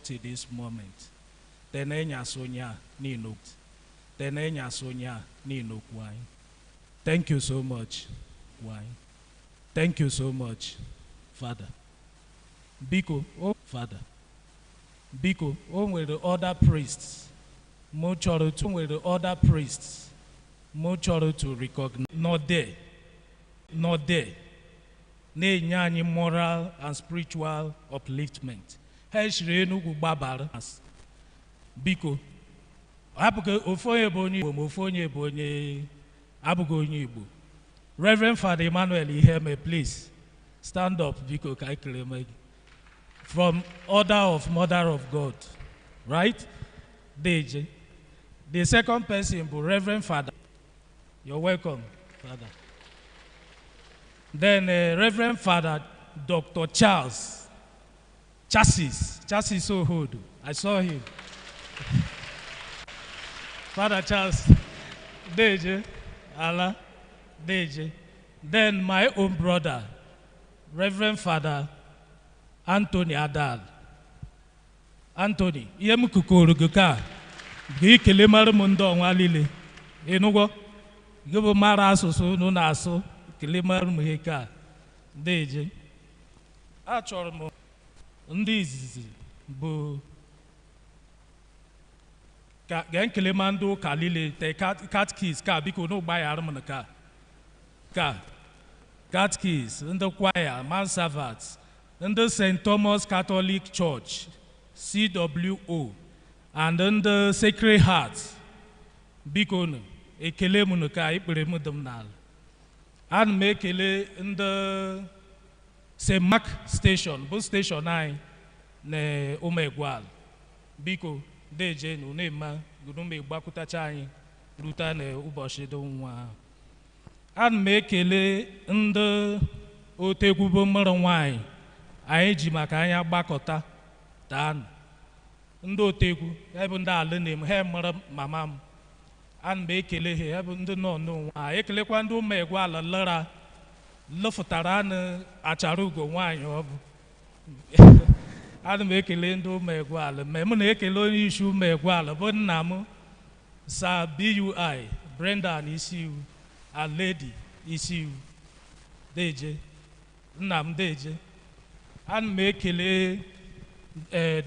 till this moment. Thank you so much. Why? Thank you so much, Father. Biko, oh Father. Biko, oh with the other priests. Mo chọrọ to with the other priests. Mo chọrọ to recognize not there. Not there. Na-enye anyị moral and spiritual upliftment. Ha eshiri Enugu gbabara. Biko, hapụghị ofu onye bụ onye Igbo ma ofu onye bụ onye abụghị onye Igbo. Reverend Father Emmanuel Iheme, please stand up, biko, ka anyị kelee gị. From Order of Mother of God, right? Deje. The second person bụ Reverend Father. You're welcome, Father. Then Reverend Father Dr. Charles Chassis, Chassis Ohodo. I saw him. Father Charles, Deje, Allah, Deje. Then my own brother, Reverend Father Anthony Adal. Anthony, ihe m kukoro gị ka gị kele mara m ndị ọnwa niile. Ịnụgwọ? Gị bụ mara asụsụ unu na-asụ, kele mara m ihe ka. Deje. Achọrọ m ndị izizi bụ ka gee nkele ma ndị ụka niile te catkis ka biko n'ụgbaghara m ka ka catkis ndị kwaya mansavat ndị St. Thomas Catholic Church CWO and ndị Sacred Heart biko nụ ekele m nụ ka ikpere m dị m n'ala. Ana m ekele ndị St. Mark Station bụ station anyị na Ụmụegwal biko deje na unema gunume gbakwutacha anyị rute na ụbọchị dị nwa. Ana m ekele ndị otegwubo mmerụ nwanyị anyị ji maka anya gbakọta taa ndị otegwu ebe ndị ala na-eme ha mụrụ mama m. Ana m ekele ha ebe ndị nọ n'onwe ha ekelekwa ndị Ụmụegwal lera lụfụtara anụ achara ugo nwaanyị ọ bụ. Ana m ekele ndị Ụmụegwal ma m na-ekele onye isi Ụmụegwal bụ nna m Sir BUI Brendan Isiu and Lady Isiu Deje, nna m Deje. Ana m ekele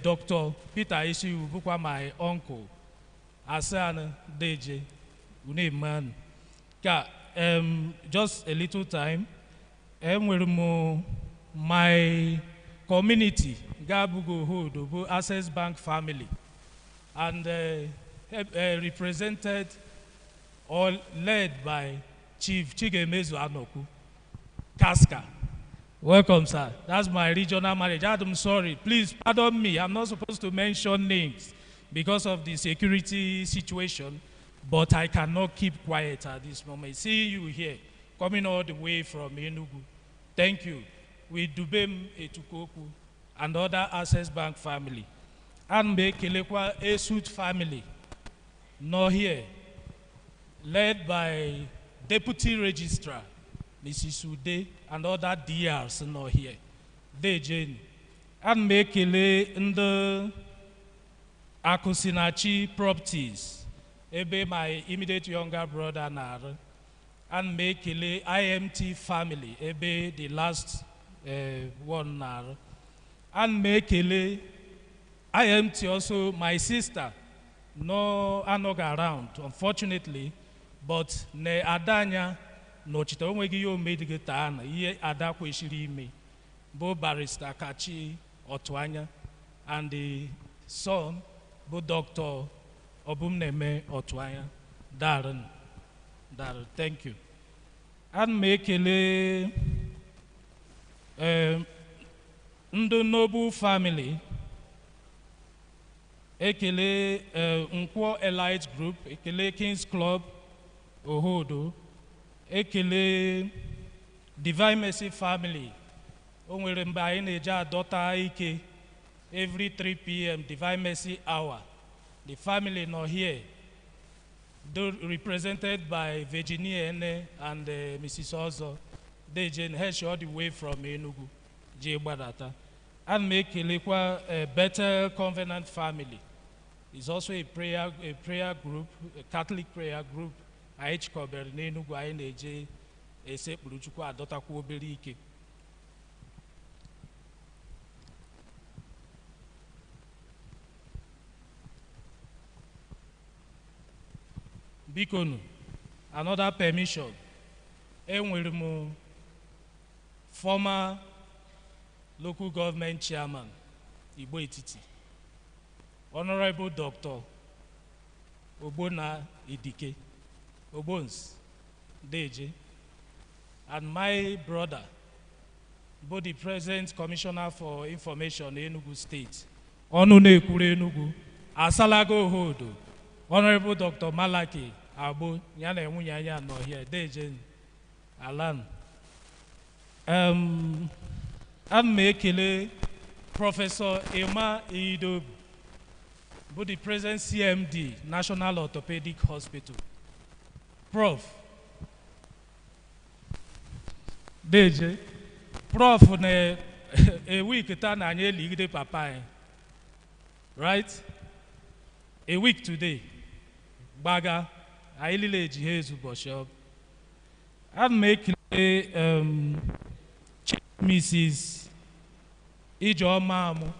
Dr. Peter Isiu bụkwa my uncle Asan Deje Uneman. Ka just a little time enwere m my community Gabugo Hodo bụ Access Bank family and represented or led by Chief Chigemezu Anoku Kaska. Welcome, sir. That's my regional manager. I'm sorry. Please pardon me. I'm not supposed to mention names because of the security situation, but I cannot keep quiet at this moment. Seeing you here, coming all the way from Enugu, thank you. With Dubem Etukoku and other Access Bank family. And Mekelekwa Esut family, not here, led by Deputy Registrar, Mrs. Ude, and other DRs not here. Dejen. And Mekele ndị Akusinachi Properties, ebe my immediate younger brother na-arụ. And Mekele IMT family, ebe the last one na-arụ. And Mekele IMT also, my sister, no anọghị around, unfortunately, but ne adanya nọchite onweghị ihe omedighị taa na ihe ada kwesịrị ime bụ Barrister Kachi Otuanya and the son bụ Dr. Obumneme Otuanya. Darren, Darren, thank you. Ana m ekele ndị Noble family, ekele Nkwo Elite Group, ekele Kings Club Ohodo, ekele Divine Mercy family. O nwere mgbe anyị na-eje adọta ike every 3 p.m. Divine Mercy hour. The family nọ here, though represented by Virginia Ene and Mrs. Ozo. They head all the way from Enugu, J. Badata. Ana m ekelekwa Bethel Covenant Family. Is also a prayer group, a Catholic prayer group. Anyị chịkọbere n'Enugu, anyị na-eje esekpuru Chukwu adọtakwa obere ike. Bikonu, another permission. Enwere m former local government chairman, Igbo Etiti, Honorable Dr. Ogbonna Idike, Ogbons, Deje, and my brother, both the present Commissioner for Information, Enugu State, Ọnụ na-ekwuru Enugu, Asalago Ohodo, Honorable Dr. Malaki Agbo, ya na nwunye ya nọ here, Deje, Alan. Ana m ekele Prọfesọ Emma Idobu, bụ the present CMD, National Orthopedic Hospital. Prof. Deje, Prof na a week taa na anyị eligide papa anyị, right? A week today, gbaga, anyị niile eji ha ezu ụbọchị ọ. Ana m ekele Mrs. Ijeoma Amu.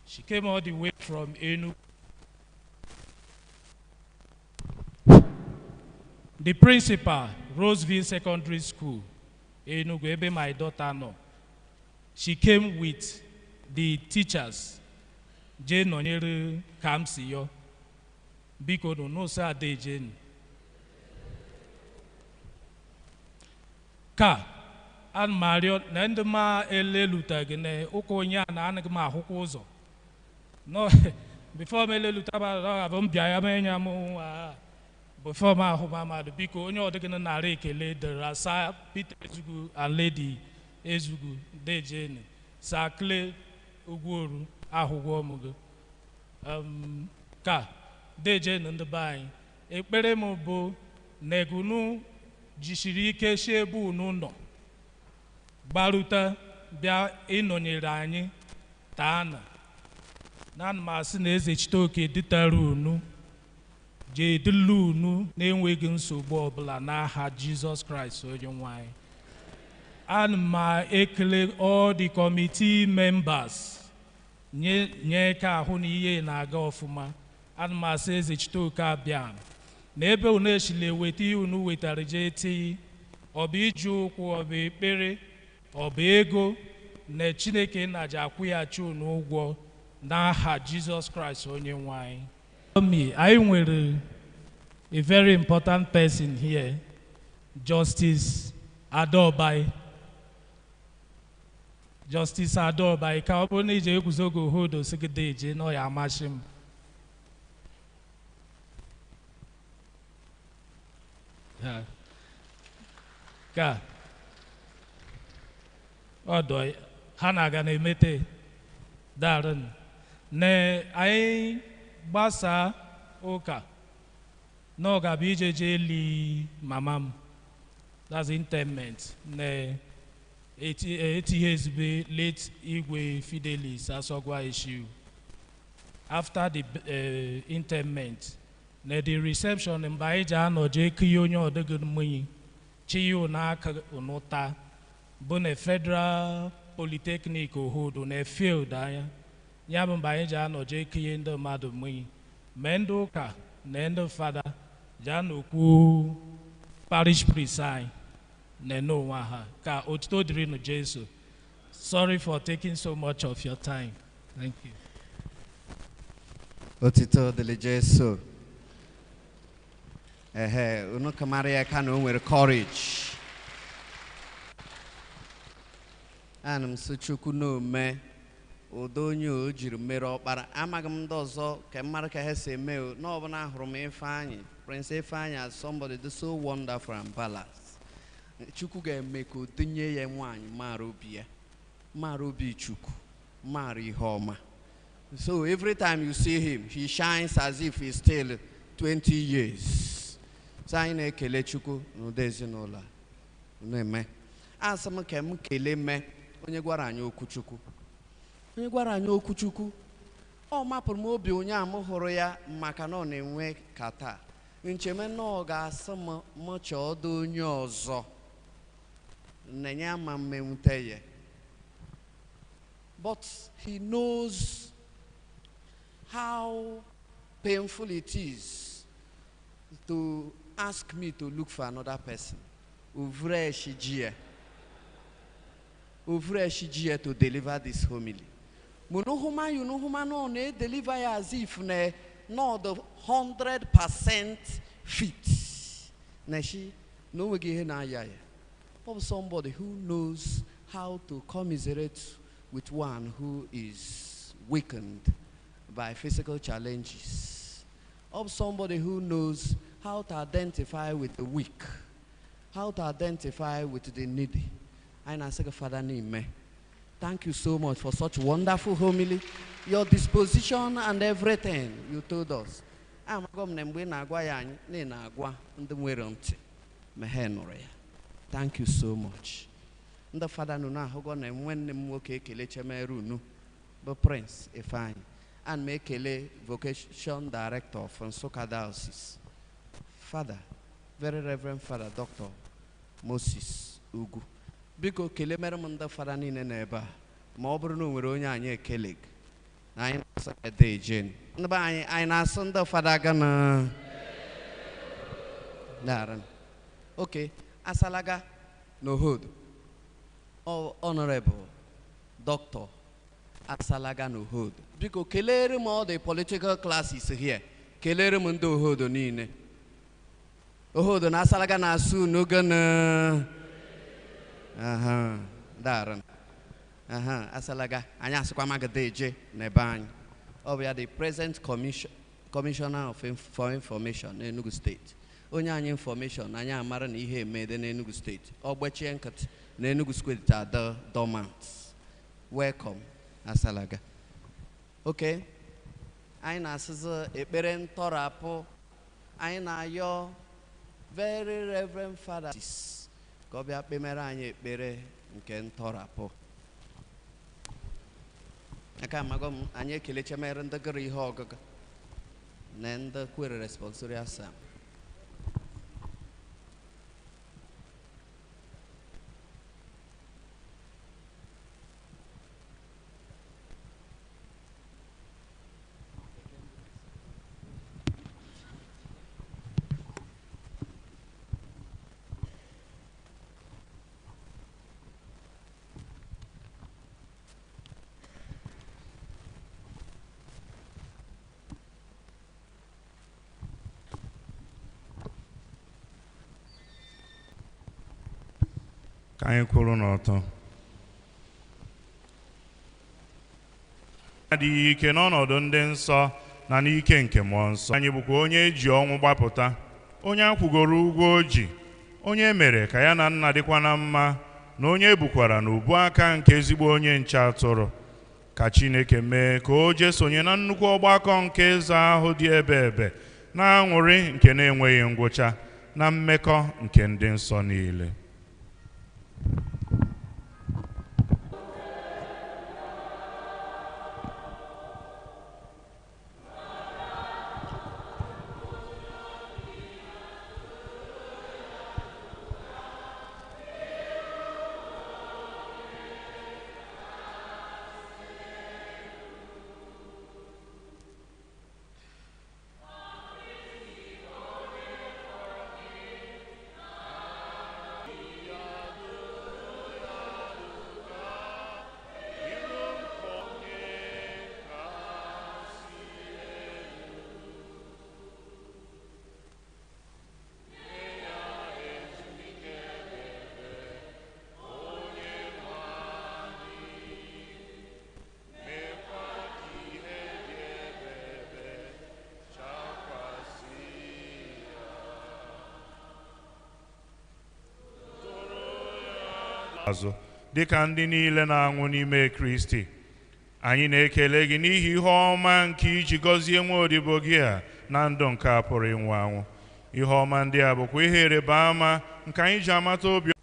She came all the way from Enugu. The principal, Roseville Secondary School, Enugu, ebe my daughter nọ. She came with the teachers. Jee nọnyere Kamsi yo. Biko nụ n'ụsọ ada ejenu. Ka ana m arịọ na ndị ma elelutaghị na ụka onye a na anaghị m ahụkwa ụzọ. No, before m eleluta m m bịa ya mee ya m before m ahụ m amadụ, biko onye ọdịgị nara ekele dịra Sir Peter Ezugu and Lady Ezugu Dejeni, Sir Clay Ugwuoru ahụgwọ m gị. Ka Dejeni ndị be anyị, ekpere m bụ na egunu jisiri ike si ebe unu nọ gbarute bịa ịnọnyere anyị taa na na ana m asị na eze Chiteoke dịtara unu jee dịla unu na-enweghị nsogbu ọbụla n'aha Jizọs Kraịst onye nwe anyị. Ana m ekele all the committee members nye ka ahụ na ihe na-aga ọfụma. Ana m asị eze Chiteoke abịa na ebe unu echila eweta ihe unu wetara jee tii, ọ bụ iji ụkwụ, ọ bụ ekpere, ọ bụ ego, na Chineke na-aja akwụghachi unu ụgwọ n'aha Jizọs Kraịst onye nwe anyị. Anyị nwere a very important person here, Justice Adobai. Justice Adobai, ka ọ bụrụ na ije eguzogo ohodo sigide eje na ọ ya amasị m. Ka ọdọ ha na-aga na-emete darın na anyị gbasaa ụka na ọ ga-abụ ije jee li mama m, that's interment na etighe ezigbo late Igwe Fidelis Asogwa Eshiu. After the interment na the reception mgbe anyị ji anọ jee kụnye onye ọdịgị mmiri chi ya n'aka ụnụta bụ na Federal Polytechnic Ohodo na field anya ya bụ mgbe anyị ji anọ jee kụnye ndị mmadụ mmiri mee ndị ụka na ndị fada ji anọkwu parish priest anyị na n'onwe ha. Ka otuto dịrịnụ Jesu. Sorry for taking so much of your time. Thank you. Otito dịrị Jesu. Ehe, unu kamara ya ka na o nwere courage. Ana m sị Chukwu n'ome ụdọ onye o jiri mere ọkpara. Amaghị m ndị ọzọ ka m mara ka ha si eme o. Na ọbụna ahụrụ m Ifeanyị, Prince Ifeanyị as somebody dị so wonderful and balanced. Chukwu ga-eme ka o dunye ya nwaanyị mara obi ya, mara obi Chukwu, mara ihe ọma. So every time you see him, he shines as if he's still 20 years. So anyị na-ekele Chukwu n'ụdị ezinụlọ a. Na-eme. Asị m ka m kelee mee onye gwara anyị okwu Chukwu. Onye gwara anyị okwu Chukwu, ọ mapụrụ m obi onye a m hụrụ ya maka na ọ na-enwe kata. Ncheme na ọ ga-asị m m chọọ ọdụ onye ọzọ. Na-enye ama mmenwute ya. But he knows how painful it is to ask me to look for another person. Uvre to deliver this homily. Munuhuma yunuhuma no ne deliver as if ne not the 100% fit. Neshi no we na ya. Of somebody who knows how to commiserate with one who is weakened by physical challenges. Of somebody who knows how to identify with the weak, how to identify with the needy. And I say, Father Nime, thank you so much for such wonderful homily, your disposition and everything you told us. Thank you so much. The Father nuna hogo na nwanne m nwoke ekele chemeru bụ Prince Ifeanyi and me ekele vocation director from Nsukka Diocese, Father, Very Reverend Father Dr. Moses Ugwu. Biko kelee mere m ndị fada niile n'ebe a ma ọ bụrụ na o nwere onye anyị ekele na anyị na-asụ ede jen ndị be anyị anyị na-asụ ndị fada gana dara. Okay, Asalaga Nohodo, Honorable Doctor Asalaga Nohodo. Biko kelere m all the political classes here. Kelere m ndị Ohodo niile. Ohodo na Asalaga na-asụ unu gana. Aha, dara. Aha, Asalaga anyị asịkwa magada eje n'ebe anyị. Ọ bụ ya the present commissioner for information n'Enugu State. Onye anyị information anyị amara na ihe emede n'Enugu State. Ọ gbechie nkịtị na Enugu State adọ dormant. Welcome, Asalaga. Okay, anyị na-asịzi ekpere ntọrapụ. Anyị na-ayọ Very Reverend Father ka ọ bịa kpemere anyị ekpere nke ntọrapụ. Aka amago m anyị ekelechemere ndị gụrụ ihe ọgụgụ na ndị kwere responsorial psalm. Ka anyị kwụrụ n'ọtọ. Adịghị ike n'ọnọdụ ndị nsọ na n'ike nke mmụọ nsọ. Anyị bụkwa onye eji ọnwụ gbapụta, onye akwụgoro ụgwọ o ji, onye mere ka ya na nna dịkwa na mma, na onye ebukwara n'ubu aka nke ezigbo onye nche atụrụ. Ka Chineke mee ka o jee sonye na nnukwu ọgbakọ nke eze ahụ dị ebe ebe, na aṅụrị nke na-enweghị ngwụcha, na mmekọ nke ndị nsọ niile. Azụ dịka ndị niile na-anwụ n'ime Kristi, anyị na-ekele gị n'ihi ihe ọma nke iji gọzie nwa odibo gị a na ndụ nke a pụrụ ịnwụ anwụ. Ihe ọma ndị a bụkwa ihe ịrịba ama nke anyị ji amata obi